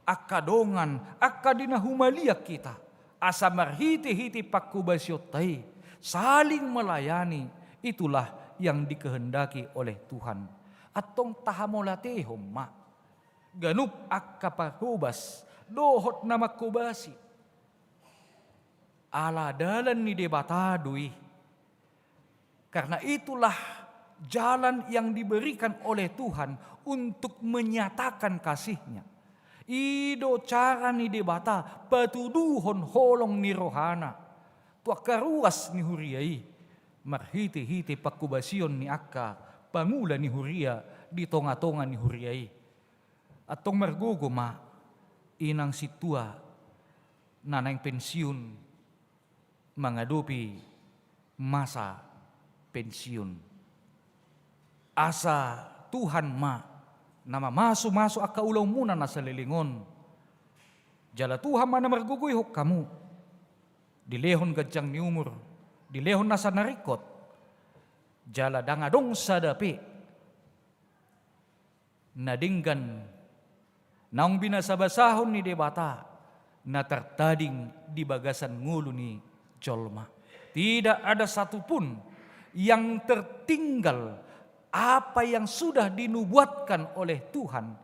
angka dongan, angka di na humaliang hita, asa marhite-hite panghobasionta i saling melayani, itulah yang dikehendaki oleh Tuhan. Antong tahamauliatehon ma ganup angka parhobas dohot na manghobasi. Ala dalan ni Debata do i. Karena itulah jalan yang diberikan oleh Tuhan untuk menyatakan kasih-Nya. I do cara ni Debata patuduhon holong ni rohana tu angka ruas ni huria i, marhite-hite panghobasion ni angka pangula ni huria di tonga-tonga ni huria i. Antong margogo ma inang sintua na naeng pensiun mangadopi masa pensiun. Asa Tuhan ma na mamasumasu angka ulaonmuna na saleleng on. Jala Tuhan ma na margogoihon hamu, dilehon ganjang ni umur, dilehon nasa na ringkot, jala ndang adong sada pe na denggan naung binasabasahon ni Debata na tartading di bagasan ngolu ni jolma. Tidak ada satu pun yang tertinggal apa yang sudah dinubuatkan oleh Tuhan,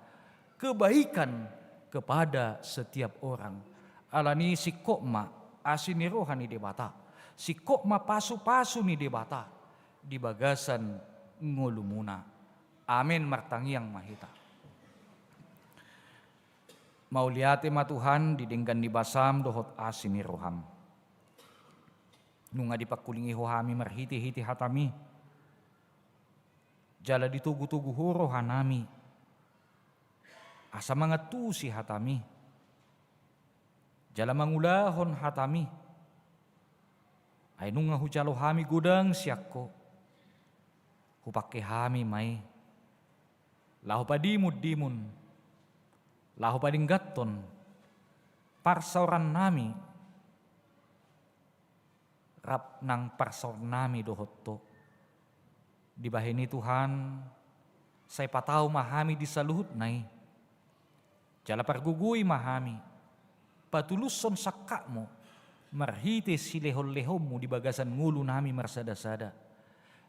kebaikan kepada setiap orang. Alani singkop ma asi ni roha ni Debata, singkop ma pasupasu ni Debata di bagasan ngolumuna. Amen. Martangiang ma hita. Mauliate ma Tuhan di denggan ni basam dohot asi ni roham. Nunga dipangkulingi Ho hami marhitehite hatami, jala ditogutogu Ho rohanami, asa mangantusi hatami jala mangulahon hatami. Ai nunga hujalo hami godang sian Ho, hupangke hami ma i laho padimundimun, laho padengganhon parsaorannami rap nang parsaorannami dohot Ho. Dibahen i Tuhan, sai patau ma hami di saluhutna i. Jala pargogoi ma hami patulushon sangkapmu marhite silehonlehonmu di bagasan ngolunami marsadasada.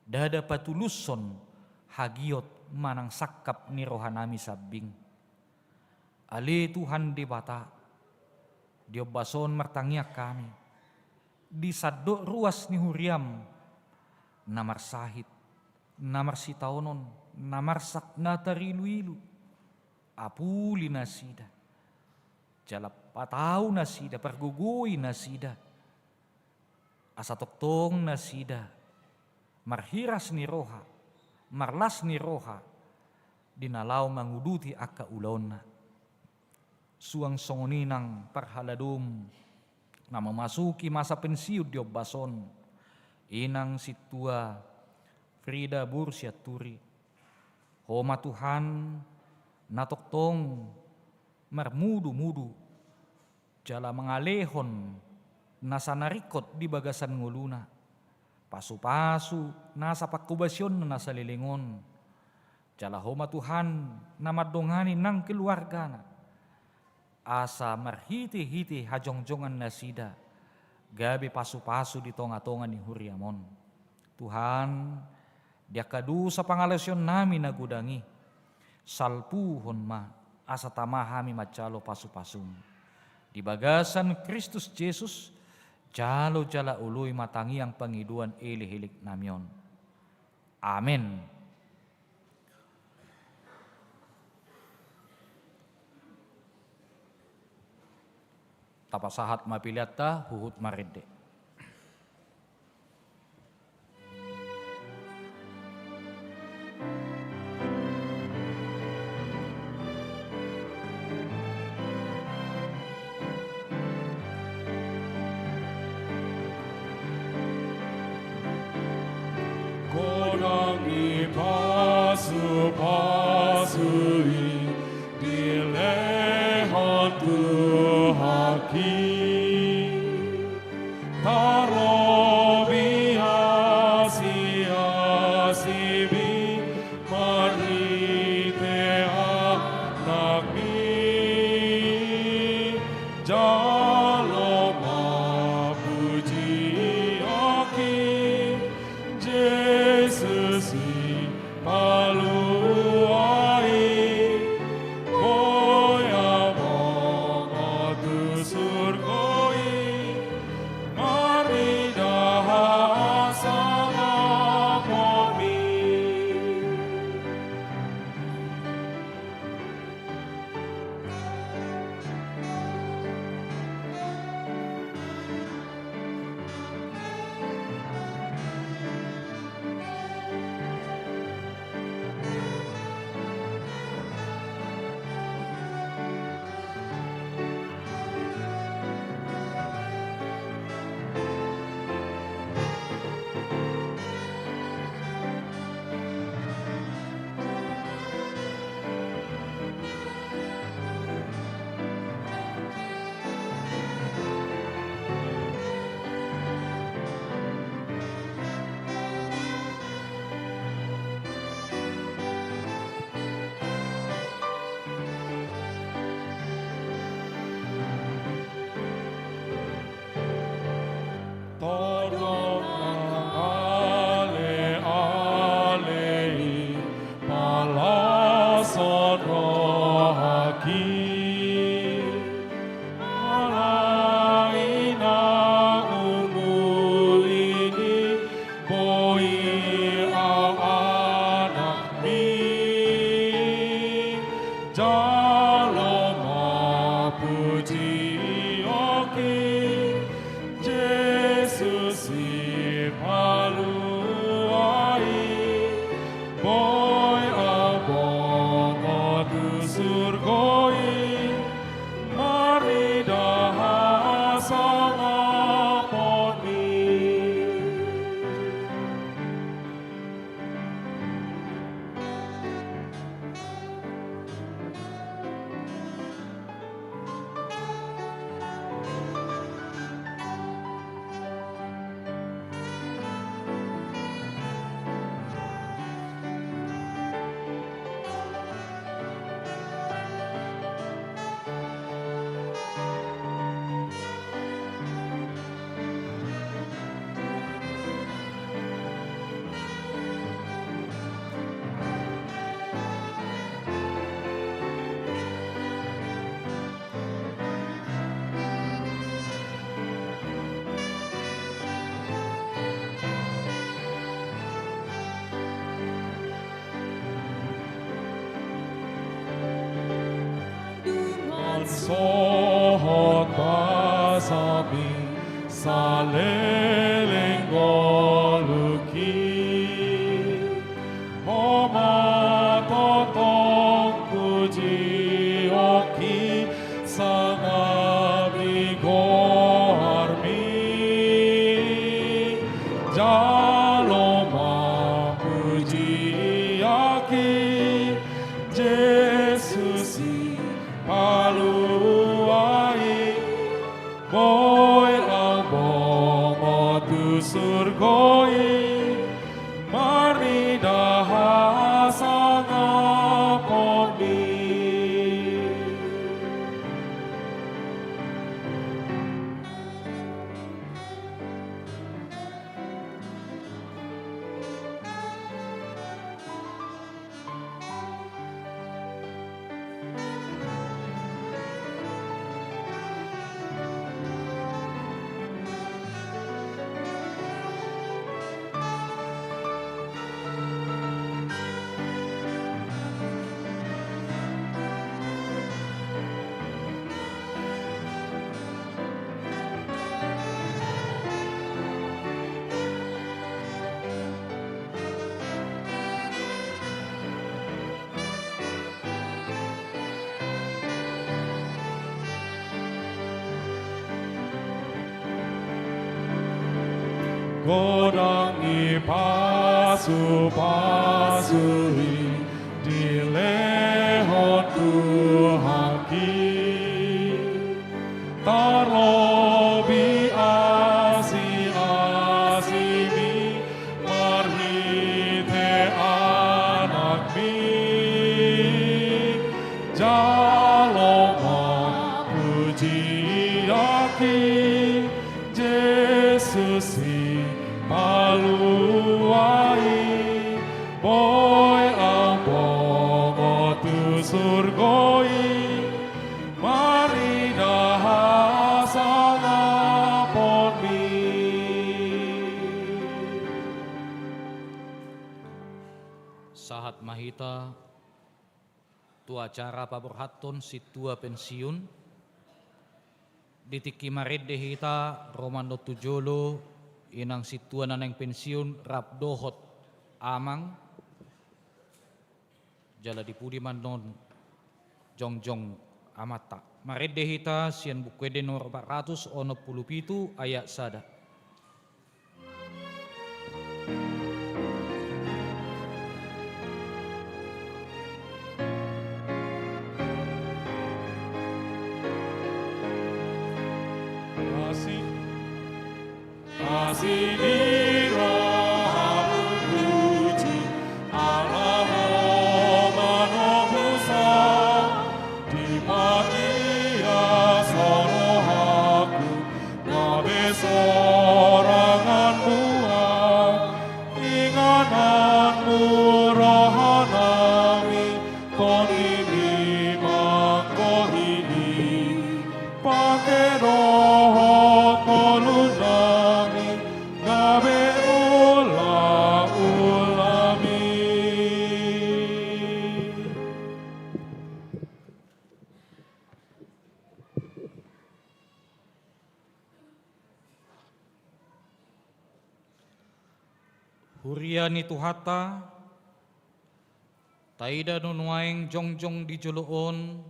Ndada patulushon hagiot manang sangkap ni rohanami sambing. Ale Tuhan Debata, di ombas on martangiang hami di sandok ruas ni huriam, na marsahit, na marsitaonon, na marsak, na tariluilu. Apuli nasida, jala patau nasida, pargogoi nasida, asa tongtong nasida marhiras ni roha, marlas ni roha di na laho manguduti angka ulaonna. Suang songon i nang parhaladom na mamasuki masa pensiun di ombas on, inang sintua Frida boru Sianturi. Ho ma Tuhan na tongtong marmudumudu jala mangalehon nasa na ringkot di bagasan ngoluna, pasupasu nasa pangkobasionna na saleleng on. Jala Ho ma Tuhan na mandongani nang keluargana, asa marhitehite hajongjongan nasida gabe pasupasu di tongatonga ni huriam on. Tuhan, di angka dosa pangalaosionnami na godang i, salpuhon ma asa tama hami manjalo pasupasum. Di bagasan Kristus Jesus, jalo jala oloi ma tangiang pangidoan elekeleknami on. Amen. Tapasahat ma peleanta, huhut marende. Godang ni pasupasu i dilehon Tuhan i. Tarlobi asi-asi i marhite Anakmi, jalo ma pujion i Jesus i palua Sohot basami saleleng ngolungki, Ho ma tongtong pujionki, sangap ni goarmi. Jalo ma pujianki, Jesus Sipalua i, boi lam bongot tu surgo i, marnida hasangaponmi. Godang ni pasupasu i dilehon Tuhanki. Tarlobi asiasimi marhite Anakmi. Jalo ma pujianki, Jesus Sipalua i, boi lam bongot tu surgo i, marnida hasangaponmi. Sahat ma hita tu acara paborhathon sintua pensiun. Di tingki marende hita, ro ma annon tu jolo inang sintua na naeng pensiun rap dohot amang. Jala di pudi ma annon jongjong amanta. Marende hita sian Buku Ende nomor opat ratus onom pulu pitu, ayat sada. Asi, asi ni roha, puji Allah, Ho manomusa, dipahias rohaku, gabe soranganmu ahu, ingananmu rohanami, tonimi manggohi, pake dohot ngolunami, gabe ulaulami. Huria ni Tuhanta, taida do nuaeng jongjong di jolo on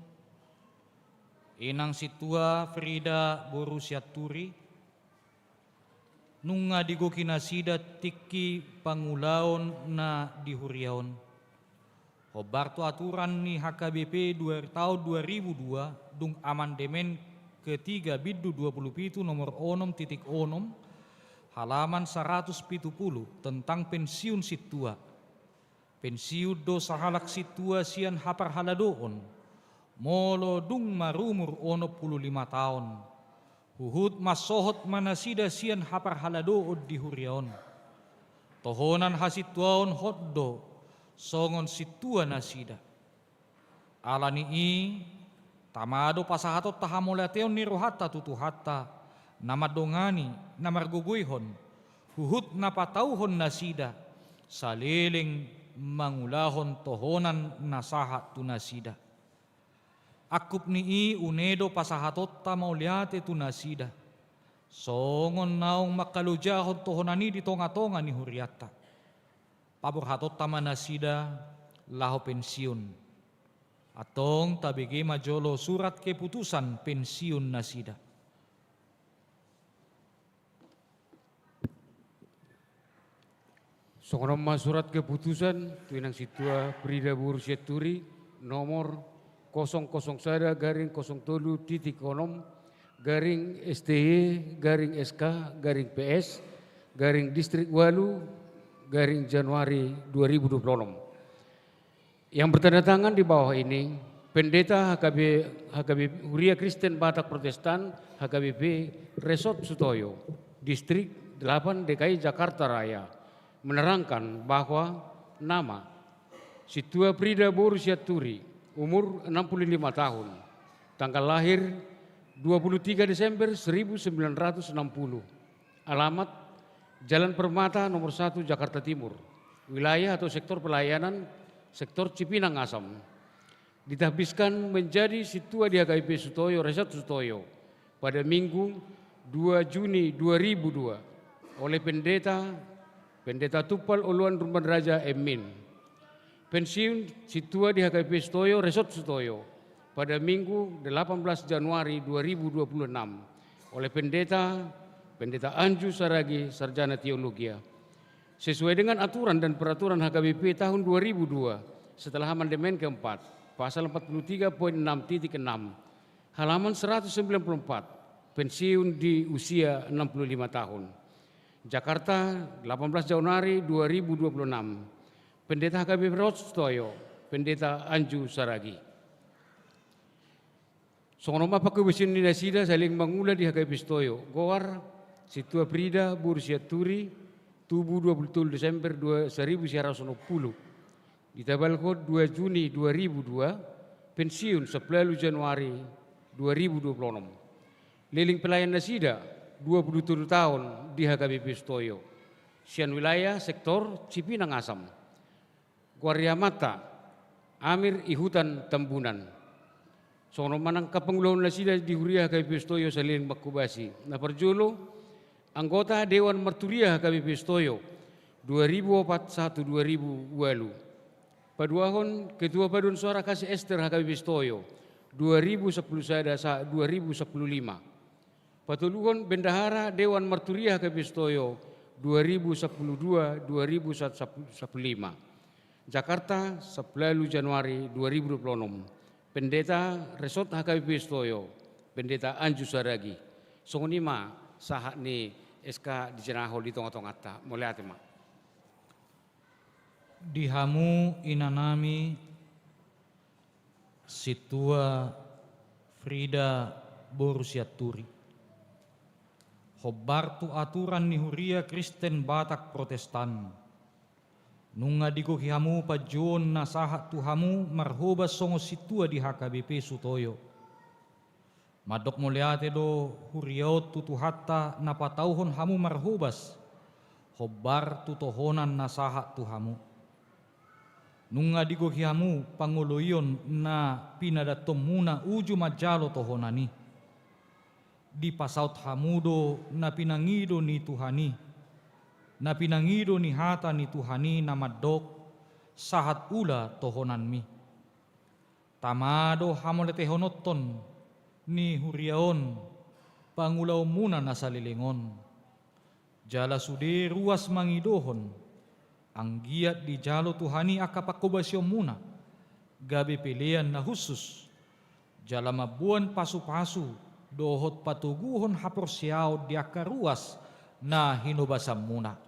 inang sintua Frida boru Sianturi, nunga digohi nasida tingki pangulaon na di huria on. Hombar tu aturan ni H K B P dua, taon dua ribu dua, dung amandemen ketiga bindu dua pulu pitu nomor onom titik onom, halaman saratus pitu pulu, tentang pensiun sintua. Pensiun do sahalak sintua sian haparhaladoon, molo dung marumur onom pulu lima taon. Huhut mansohot ma nasida sian haparhaladoon di huria on. Tohonan hasintuaon hot do songon sintua nasida. Ala ni i, tama do pasahatonta hamauliateon ni rohanta tu Tuhanta, na mandongani, na margogoihon, huhut na patauhon nasida, saleleng mangulahon tohonan na sahat tu nasida. Angkup ni i une do pasahatonta mauliate tu nasida, songon naung mangkalojahon tohonan i di tonga-tonga ni hurianta. Paborhatonta ma nasida laho pensiun. Antong tabege ma jolo surat keputusan pensiun nasida. Songon on ma surat keputusan tu inang sintua Frida boru Sianturi, nomor kosong kosong sada garing kosong tolu titik onom garing S T Y garing S K garing P S garing Distrik Walu garing Januari dua ribu dua puluh enam. Yang bertanda tangan di bawah ini, Pendeta H K B, H K B, Huria Kristen Batak Protestan, H K B P, Resort Sutoyo, Distrik delapan D K I Jakarta Raya, menerangkan bahwa nama Sintua Frida boru Sianturi, umur enam puluh lima tahun, tanggal lahir dua puluh tiga Desember seribu sembilan ratus enam puluh, alamat Jalan Permata nomor satu, Jakarta Timur. Wilayah atau sektor pelayanan, sektor Cipinang Asam. Ditahbiskan menjadi sintua di H K B P Sutoyo, Resort Sutoyo, pada Minggu dua Juni dua ribu dua oleh Pendeta, Pendeta Tumpal Oloan Rumban Raja M.Min. Pensiun sintua di H K B P Sutoyo, Resort Sutoyo, pada Minggu delapan belas Januari dua ribu dua puluh enam oleh Pendeta, Pendeta Anju Saragi, Sarjana Teologia. Sesuai dengan aturan dan peraturan H K B P tahun dua ribu dua, setelah amandemen keempat, pasal empat puluh tiga poin enam titik enam, halaman seratus sembilan puluh empat, pensiun di usia enam puluh lima tahun. Jakarta, delapan belas Januari dua ribu dua puluh enam. Pendeta H K B P Resort Sutoyo, Pendeta Anju Saragi. Songon on ma panghobasion ni nasida saleleng mangula di H K B P Sutoyo. Goar, Sintua Frida boru Sianturi, tubu dua puluh tolu Desember dua, seribu sembilan ratus enam puluh. Ditabalhon dua Juni dua ribu dua, pensiun sampulu ualu Januari dua ribu dua puluh enam. Leleng pelayan nasida dua puluh tolu taon di H K B P Sutoyo. Sian wilayah sektor Cipinang Asam. Goar ni amanta, Amir Ihutan Tambunan. Songon on ma nang angka pangulahon nasida di huria H K B P Sutoyo saleleng manghobasi. Na parjolo, anggota Dewan Marturia H K B P Sutoyo, dua ribu opat sahat tu dua ribu ualu. Paduahon, Ketua Paduan Suara Kasih Ester H K B P Sutoyo, dua ribu sampulu sada sahat dua ribu sampulu lima. Patoluhon, Bendahara Dewan Marturia H K B P Sutoyo, dua ribu sampulu dua, dua ribu sampulu lima. Jakarta, sampulu ualu Januari dua ribu dua puluh enam. Pendeta Resort H K B P Sutoyo, Pendeta Anju Saragi. Songon i ma sahat ni S K dijanaho di tonga-tonganta. Mauliate ma. Di hamu inanami, Sintua Frida boru Sianturi. Hombar tu aturan ni huria Kristen Batak Protestan, nunga digohi hamu panjouon na sahat tu hamu marhobas songon sintua di H K B P Sutoyo. Mandok mauliate do huria on tu Tuhanta na patauhon hamu marhobas, hombar tu tohonan na sahat tu hamu. Nunga digohi hamu pangoloion na pinadanhonmuna uju manjalo tohonan i. Dipasaut hamu do na pinangido ni Tuhan i, na pinangido ni hata ni Tuhan i na mandok, sahat ula tohonanmi. Tama do hamauliatehononhon ni huria on pangulaonmuna na saleleng on. Jala sude ruas mangidohon, anggiat dijalo Tuhan i angka panghobasionmuna, gabe pelean na hushus, jala mamboan pasupasu dohot patoguhon haporseaon di angka ruas na hinobasanmuna.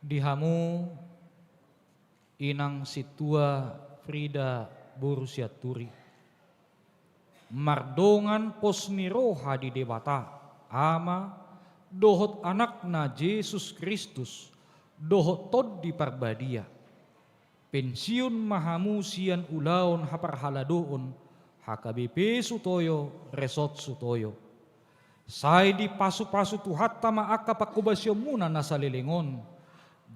Di hamu inang sintua Frida boru Sianturi. Mardongan pos ni roha di Debata, Ama, dohot Anakna Jesus Kristus, dohot Tondi Parbadia. Pensiun ma hamu sian ulaon haparhaladoon, H K B P Sutoyo, Resort Sutoyo. Sai dipasupasu Tuhanta ma angka panghobasionmuna na saleleng on,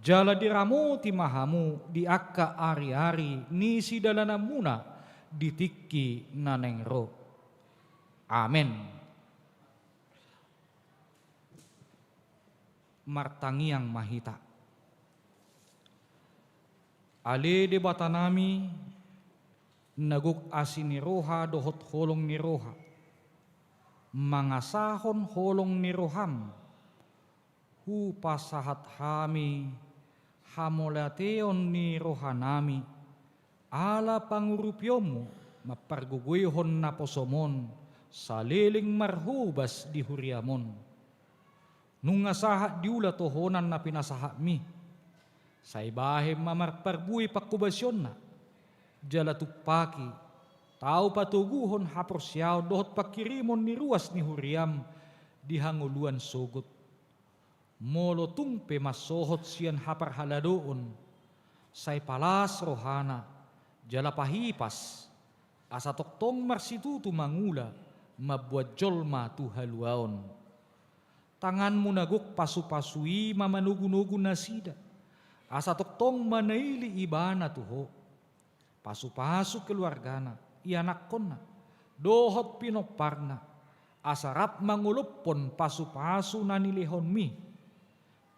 jala diramoti ma hamu di angka ariari ni sidalananmuna di tingki na naeng ro. Amen. Martangiang ma hita. Ale Debatanami, na gok asi ni roha dohot holong ni roha, mangasahon holong ni roham, hupasahat hami hamauliateon ni rohanami, ala pangurupionmu mampargogoihon naposom on saleleng marhobas di huriam on. Nunga sahat diula tohonan na pinasahatmi. Sai bahen ma marparbue panghobasionna, jala tumpaki tau patoguhon haporseaon dohot panghirimon ni ruas ni huriam di hangoluan sogot. Molo tung pe mansohot sian haparhaladoon, sai palas rohana, jala pahipas, asa tongtong marsitutu mangula mambuat jolma tu haluaon. Tanganmu na gok pasupasu i ma manogunogu nasida, asa tongtong manaili ibana tu Ho. Pasupasu keluargana, ianakkonna, dohot pinomparna, asa rap mangolophon pasupasu na nilehonmi.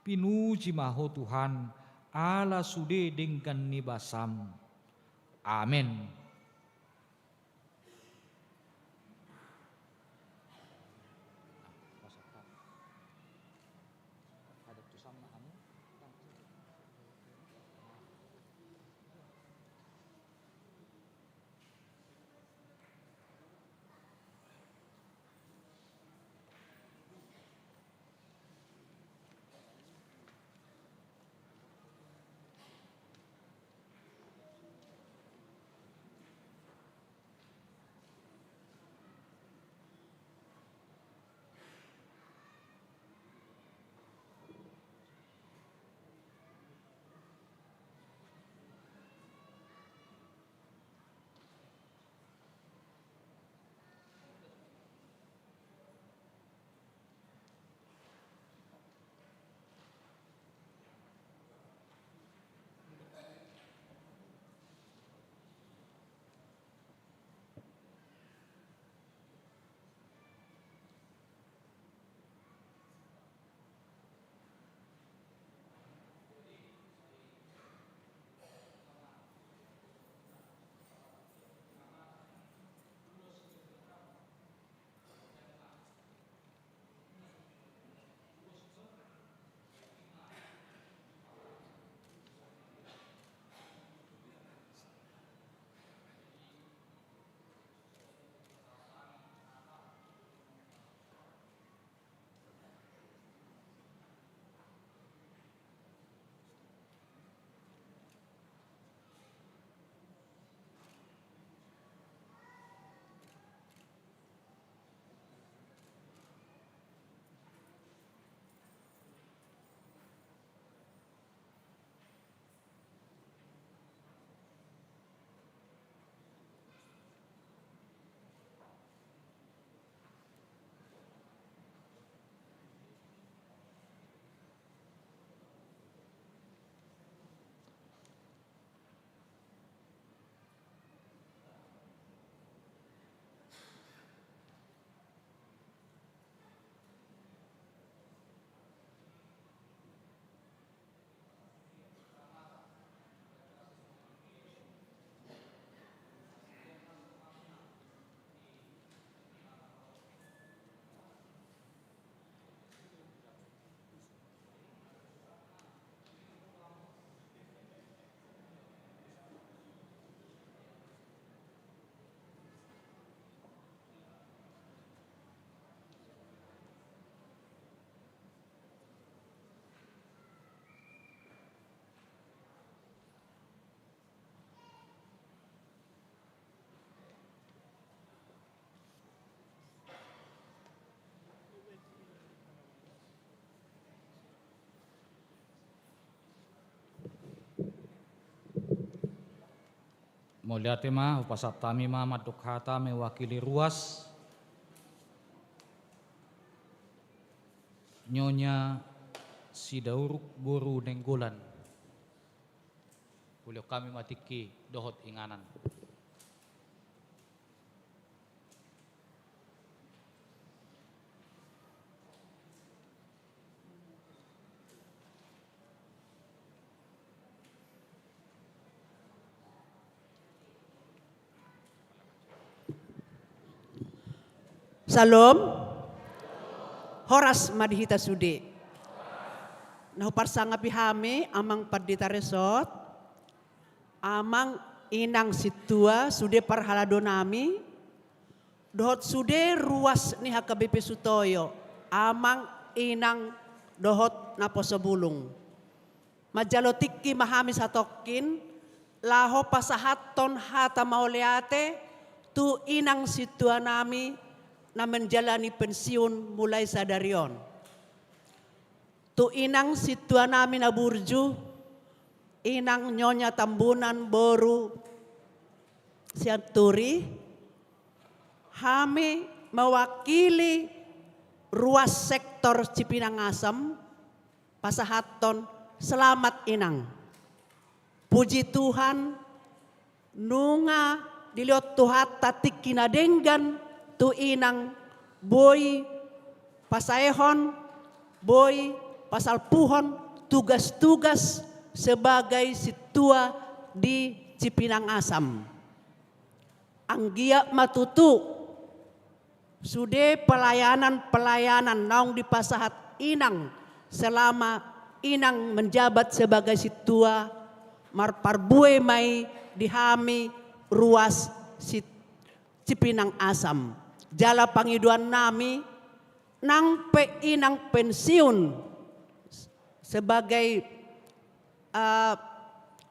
Pinuji ma Ho Tuhan, ala sude denggan ni basam. Amen. Mauliate ma, hupasahat hami ma mandok hata mewakili ruas Nyonya Sidauruk boru Nainggolan. Hulehon hami ma tingki dohot inganan. Syalom. Horas ma di hita sude. Na huparsangapi hami, Amang Pandita Resort, Amang Inang Sintua, sude parhalado nami, dohot sude ruas ni H K B P Sutoyo, Amang, Inang, dohot naposo bulung. Manjalo tingki ma hami satongkin, laho pasahathon hata mauliate tu Inang Sintua nami na menjalani pensiun mulai sadari on. Tu Inang Sintua nami na burju, Inang Nyonya Tambunan boru Sianturi, hami mewakili ruas sektor Cipinang Asam, pasahathon selamat, Inang. Puji Tuhan, nunga dilehon Tuhanta tingki na denggan tu Inang, boi pasaehon, boi pasalpuhon tugas-tugas sebagai sintua di Cipinang Asam. Anggiat ma tutu sude pelayanan-pelayanan naung dipasahat Inang selama Inang menjabat sebagai sintua, marparbue ma i di hami ruas si Cipinang Asam. Jala pangidoan nami, nang pe Inang pensiun sebagai, eh,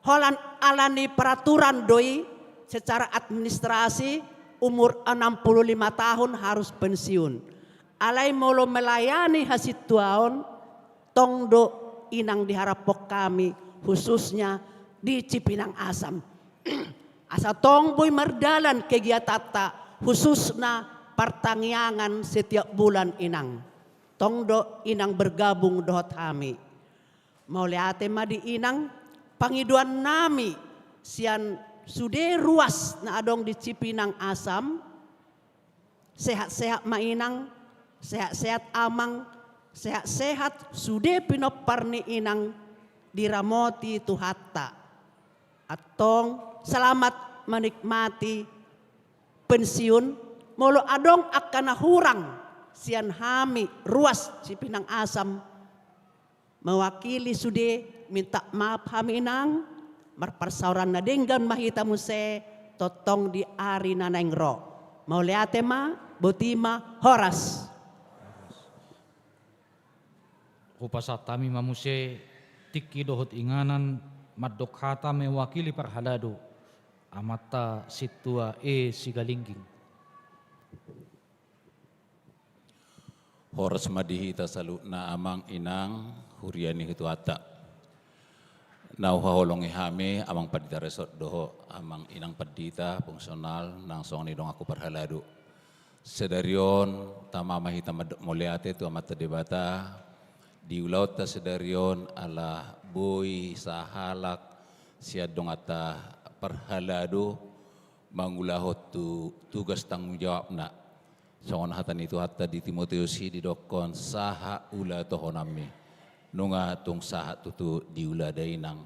holan ala ni peraturan do i, secara administrasi umur enam puluh lima tahun harus pensiun. Alai molo melayani hasintuaon, tong do Inang diharaphon hami, khususnya di Cipinang Asam. Asa tong boi mardalan kegiatanta, khususna partangiangan setiap bulan, Inang. Tong do Inang bergabung dohot hami. Mauliate ma di Inang, pangidoan nami sian sude ruas na adong di Cipinang Asam, sehat-sehat ma Inang, sehat-sehat Amang, sehat-sehat sude pinompar ni Inang diramoti Tuhanta. Antong selamat menikmati pensiun, molo adong angka na hurang sian hami ruas Cipinang Asam, mewakili sude, minta maaf hami, Inang, marparsaoran na denggan ma hita muse, tongtong di ari na naeng ro. Mauliate ma, boti ma, horas. Hupasahat hami ma muse tingki dohot inganan mandok hata mewakili parhalado, Amanta Sintua E Sigalingging. Horas ma di hita saluhutna, Amang, Inang, huria ni Tuhanta. Na huhaholongi hami, Amang Pandita Resort dohot Amang Inang Pandita fungsional, nang songon i donganku parhalado. Sadari on, tama ma hita mandok mauliate tu Amanta Debata, di ulaonta sadari on ala boi sahalak sian donganta parhalado mangulahon tu tugas tanggung jawabna. Songon hata ni Tuhanta di Timoteus i didokkon, sahat ulaonta honami. Nunga tung sahat tutu diula da, Inang,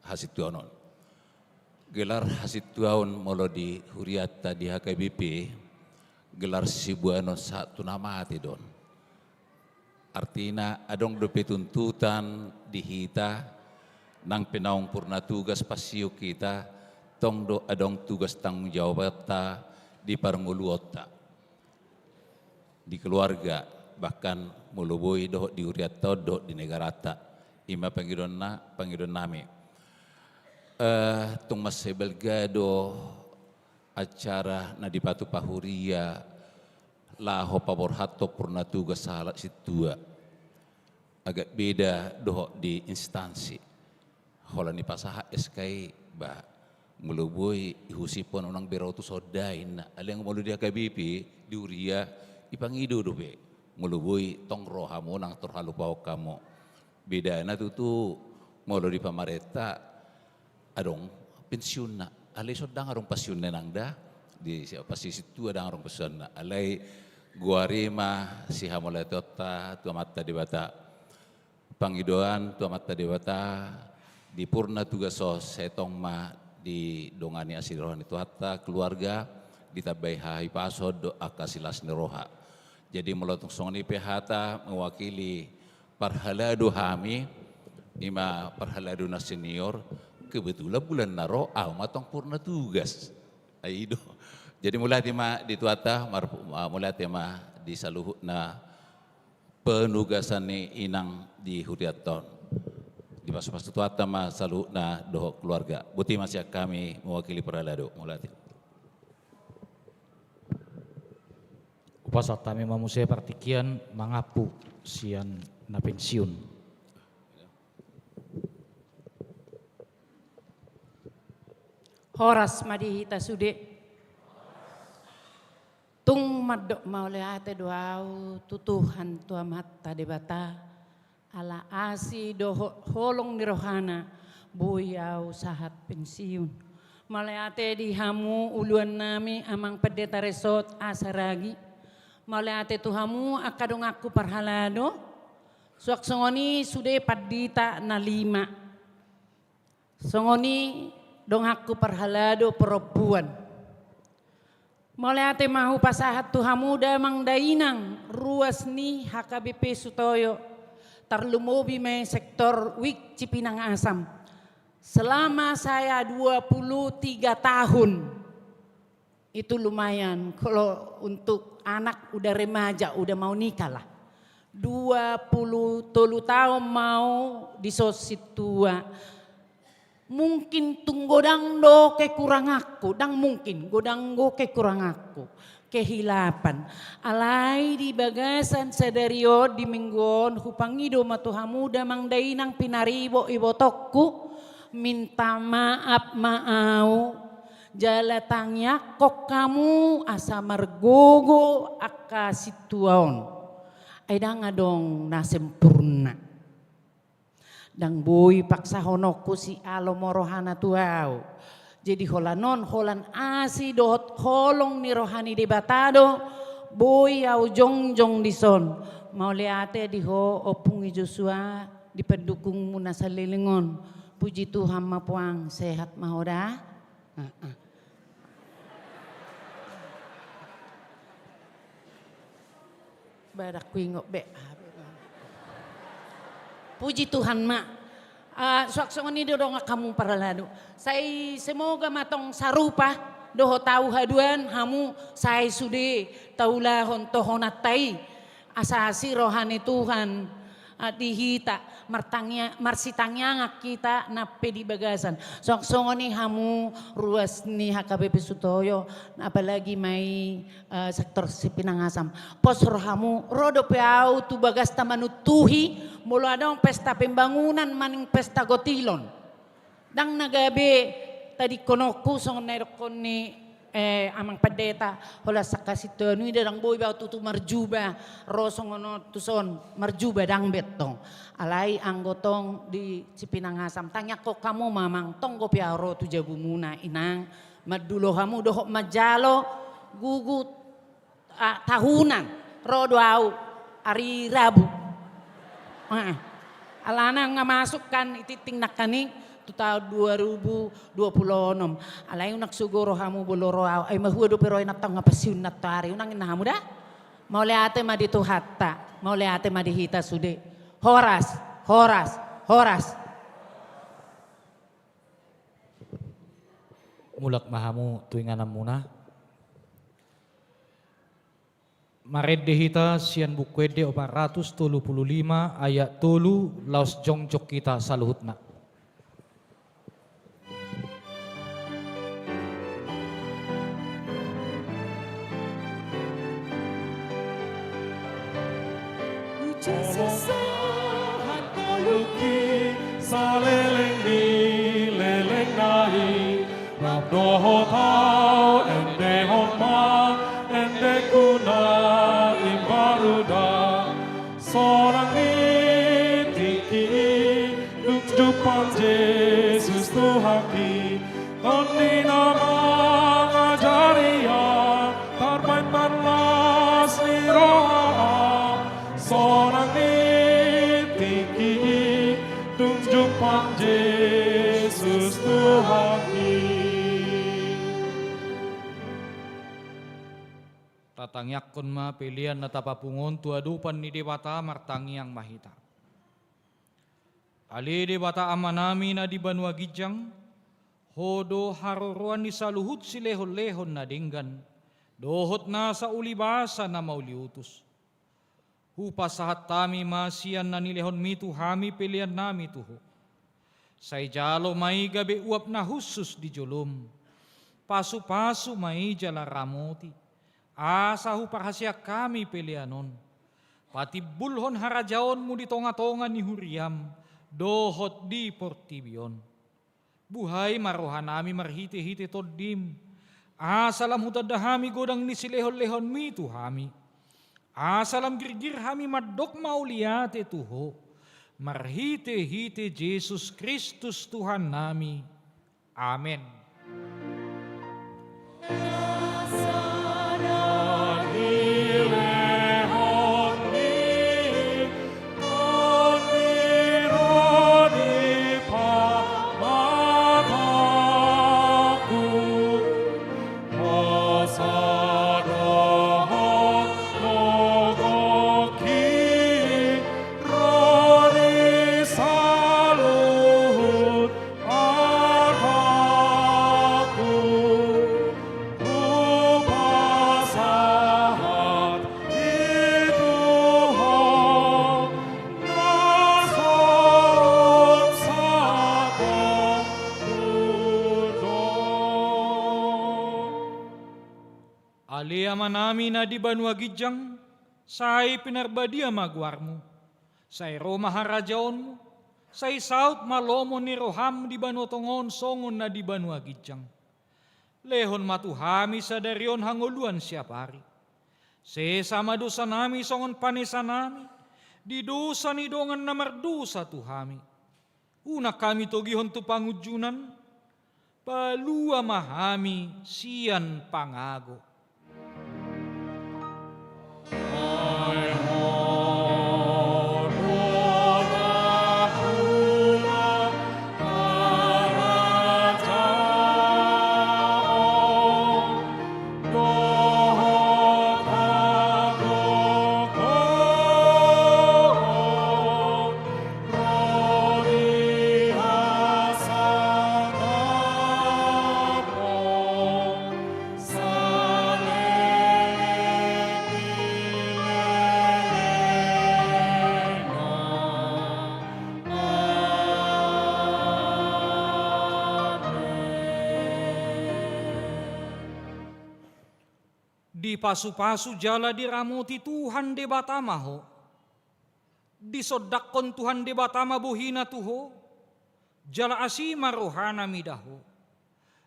hasintuaon on. Gelar hasintuaon molo di hurianta di H K B P, gelar sibuanon sahat tu na mate do on. Artina, adong dope tuntutan di hita, nang pe naung purna tugas pensiun hita, tong do adong tugas tanggung jawabanta di parngoluonta, di keluarga, bahkan molo boi dohot di hurianta on dohot di negaranta. I ma pangidoanna, pangidoan nami. Eh, tung mansai balga do acara na dipatupa huria laho paborhathon purna tugas sahalak sintua. Agak beda dohot di instansi. Holan i pasahat S K I, bah, Molo boi, ihusip on unang be ro tu sonda inna. Alai molo di H K B P, di huria, ipangido dope. Molo boi, tong ro hamu, unang tor halupahon hamu. Bedana tutu, molo di pamarenta, adong pensiunna. Alai sonda ndang adong pensiunna nang da, di si-, pasti sintua ndang adong pensiunna. Alai goari ma sihamauliateonta tu Amanta Debata. Pangidoan tu Amanta Debata, di purna tugas on sai tong ma didongani asi ni roha ni Tuhanta, keluarga, ditambai hahipason dohot angka silas ni roha. Jadi molo tung songon i pe hata mewakili parhalado hami, ima parhalado na senior, kebetulan bulan na ro, au ma tong purna tugas. Ai i do. Jadi mauliate ma di Tuhanta, mar-, mauliate ma di saluhutna penugasan ni inang di hurianta on. Dipasupasu Tuhanta ma saluhutna dohot keluarga. Boti ma sian hami mewakili parhalado. Mauliate. Hupasahat hami ma muse partingkian mangampu sian na pensiun. Horas ma di hita sude. Tung mandok mauliate do au tu Tuhan, tu Amanta Debata, ala asi dohot holong ni rohana, boi au sahat pensiun. Mauliate di hamu uluan nami Amang Pendeta Resort Asaragi. Mauliate tu hamu angka donganku parhalado. Suang songon i sude pandita na lima. Songon i donganku parhalado parompuan. Mauliate ma hupasahat tu hamu damang dainang ruas ni H K B P Sutoyo, tarlumobi ma i sektor WIK Cipinang Asam. Selama saya dua puluh tiga tahun, itu lumayan, kalau untuk anak udah remaja, udah mau nikah lah. Dua puluh tolu taon ma au dison sintua. Mungkin tung godang do kekuranganku, ndang mungkin, godang do kekuranganku, kehilapan. Alai di bagasan sadari on, di minggu on, hupangido ma tu hamu damang dainang pinaribot ibotongku, minta maaf ma au. Jala tangiangkon hamu asa margogo angka sintua on. Ai ndang adong na sempurna. Ndang boi paksahononku sialo ma rohana tu au. Jadi holan on, holan asi dohot holong ni roha ni Debata do, boi au jongjong dison. Mauliate di ho Ompung i Joshua, di pendukungmu na saleleng on. Puji Tuhan ma puang, sehat ma ho da? Heeh. Badanku ingot be. Puji Tuhan ma. Ah, suang songon i do dongan hamu parhalado. Sai semoga ma tong sarupa dohot au haduan hamu, sai sude taulahon tohonanta i. Asa asi roha ni Tuhan, ah, di hita, martangia-, marsitangiangan hita nang pe di bagasan. Suang songon i hamu ruas ni H K B P Sutoyo, apalagi ma i, eh, sektor Cipinang Asam. Pos rohamu, ro dope au tu bagasta manuntuhi, molo adong pesta pembangunan manang pesta gotilon. Ndang na gabe tadingkononku songon na nidokkon ni, eh, Amang Pendeta, holan sangkasi tu anu i, ndang boi be au tutu marjuba, ro songon on tuson marjuba, ndang be tong. Alai anggo tong di Cipinang Asam, tangiangkon hamu ma Amang, tong dope au ro tu jabumuna Inang, mandulo hamu dohot manjalo gugut, ah, tahunan, ro do au ari Rabu. Heeh. Alana nga masuk kan i tingting nangkaning tu taon dua ribu dua puluh enam. Alai unang sogo rohamu molo ro au. Ai mahua dope ro i nang tong nga pensiun nang tu ari. Unang inna hamu da? Mauliate ma di Tuhanta. Mauliate ma di hita sude. Horas, horas, horas. Mulak ma hamu tu ingananmuna. Marende hita sian Buku Ende opat ratus tolu pulu lima ayat tolu laos jongjong hita saluhutna. Saleleng ni lelengna i, rap Dohot ahu, endehon ma endengku na imbaru da. Sonang ni tingki i, dung jumpang Jesus Tuhanki, Tondi na mangajari ahu, tarbaen ma las ni roha ahu. Sonang ni tingki i, dung jumpang Jesus Tuhanki. Tatangiangkon ma pelean na tapapungu on tu adopan ni Debata. Martangiang ma hita. Ale Debata Amanami na di banua ginjang, Ho do haroroan ni saluhut silehonlehon na denggan dohot nasa ulibasa na mauliutus. Hupasahat hami ma sian na nilehonmi tu hami peleannami tu Ho. Sai jalo ma i gabe uap na hushus di jolom. Pasupasu ma i jala ramoti, asa huparhaseang hami pelean on patimbulhon harajaonmu di tongatonga ni huriam dohot di portibi on. Buhai ma rohanami marhitehite Tondim, asa lam hutanda hami godang ni silehonlehonmi tu hami, asa lam girgir hami mandok mauliate tu Ho, marhitehite Jesus Kristus Tuhannami. Amen. Ale Amanami na di banua ginjang, sai pinarbadia ma goarmu. Sai ro ma harajaonmu. Sai saut ma lomo ni roham di banua tonga on songon na di banua ginjang. Lehon ma tu hami sadari on hangoluan siapari. Sesa ma dosanami songon panesanami di dosa ni dongan na mardosa tu hami. Unang hami togihon tu pangunjunan. Palua ma hami sian pangago. Dipasupasu jala diramoti Tuhan Debata ma ho. Disondangkon Tuhan Debata ma bohina tu ho, jala asi ma rohana mida ho.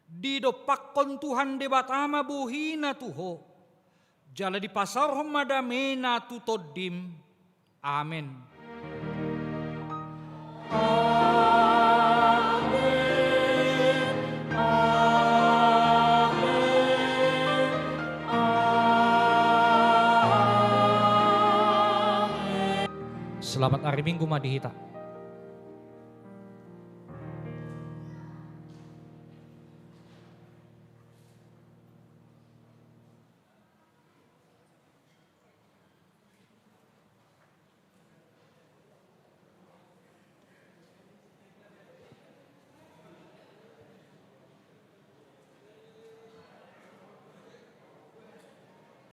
Didompakkon Tuhan Debata ma bohina tu ho, jala dipasaorhon ma damena tu tondim. Amen. Selamat hari Minggu ma di hita.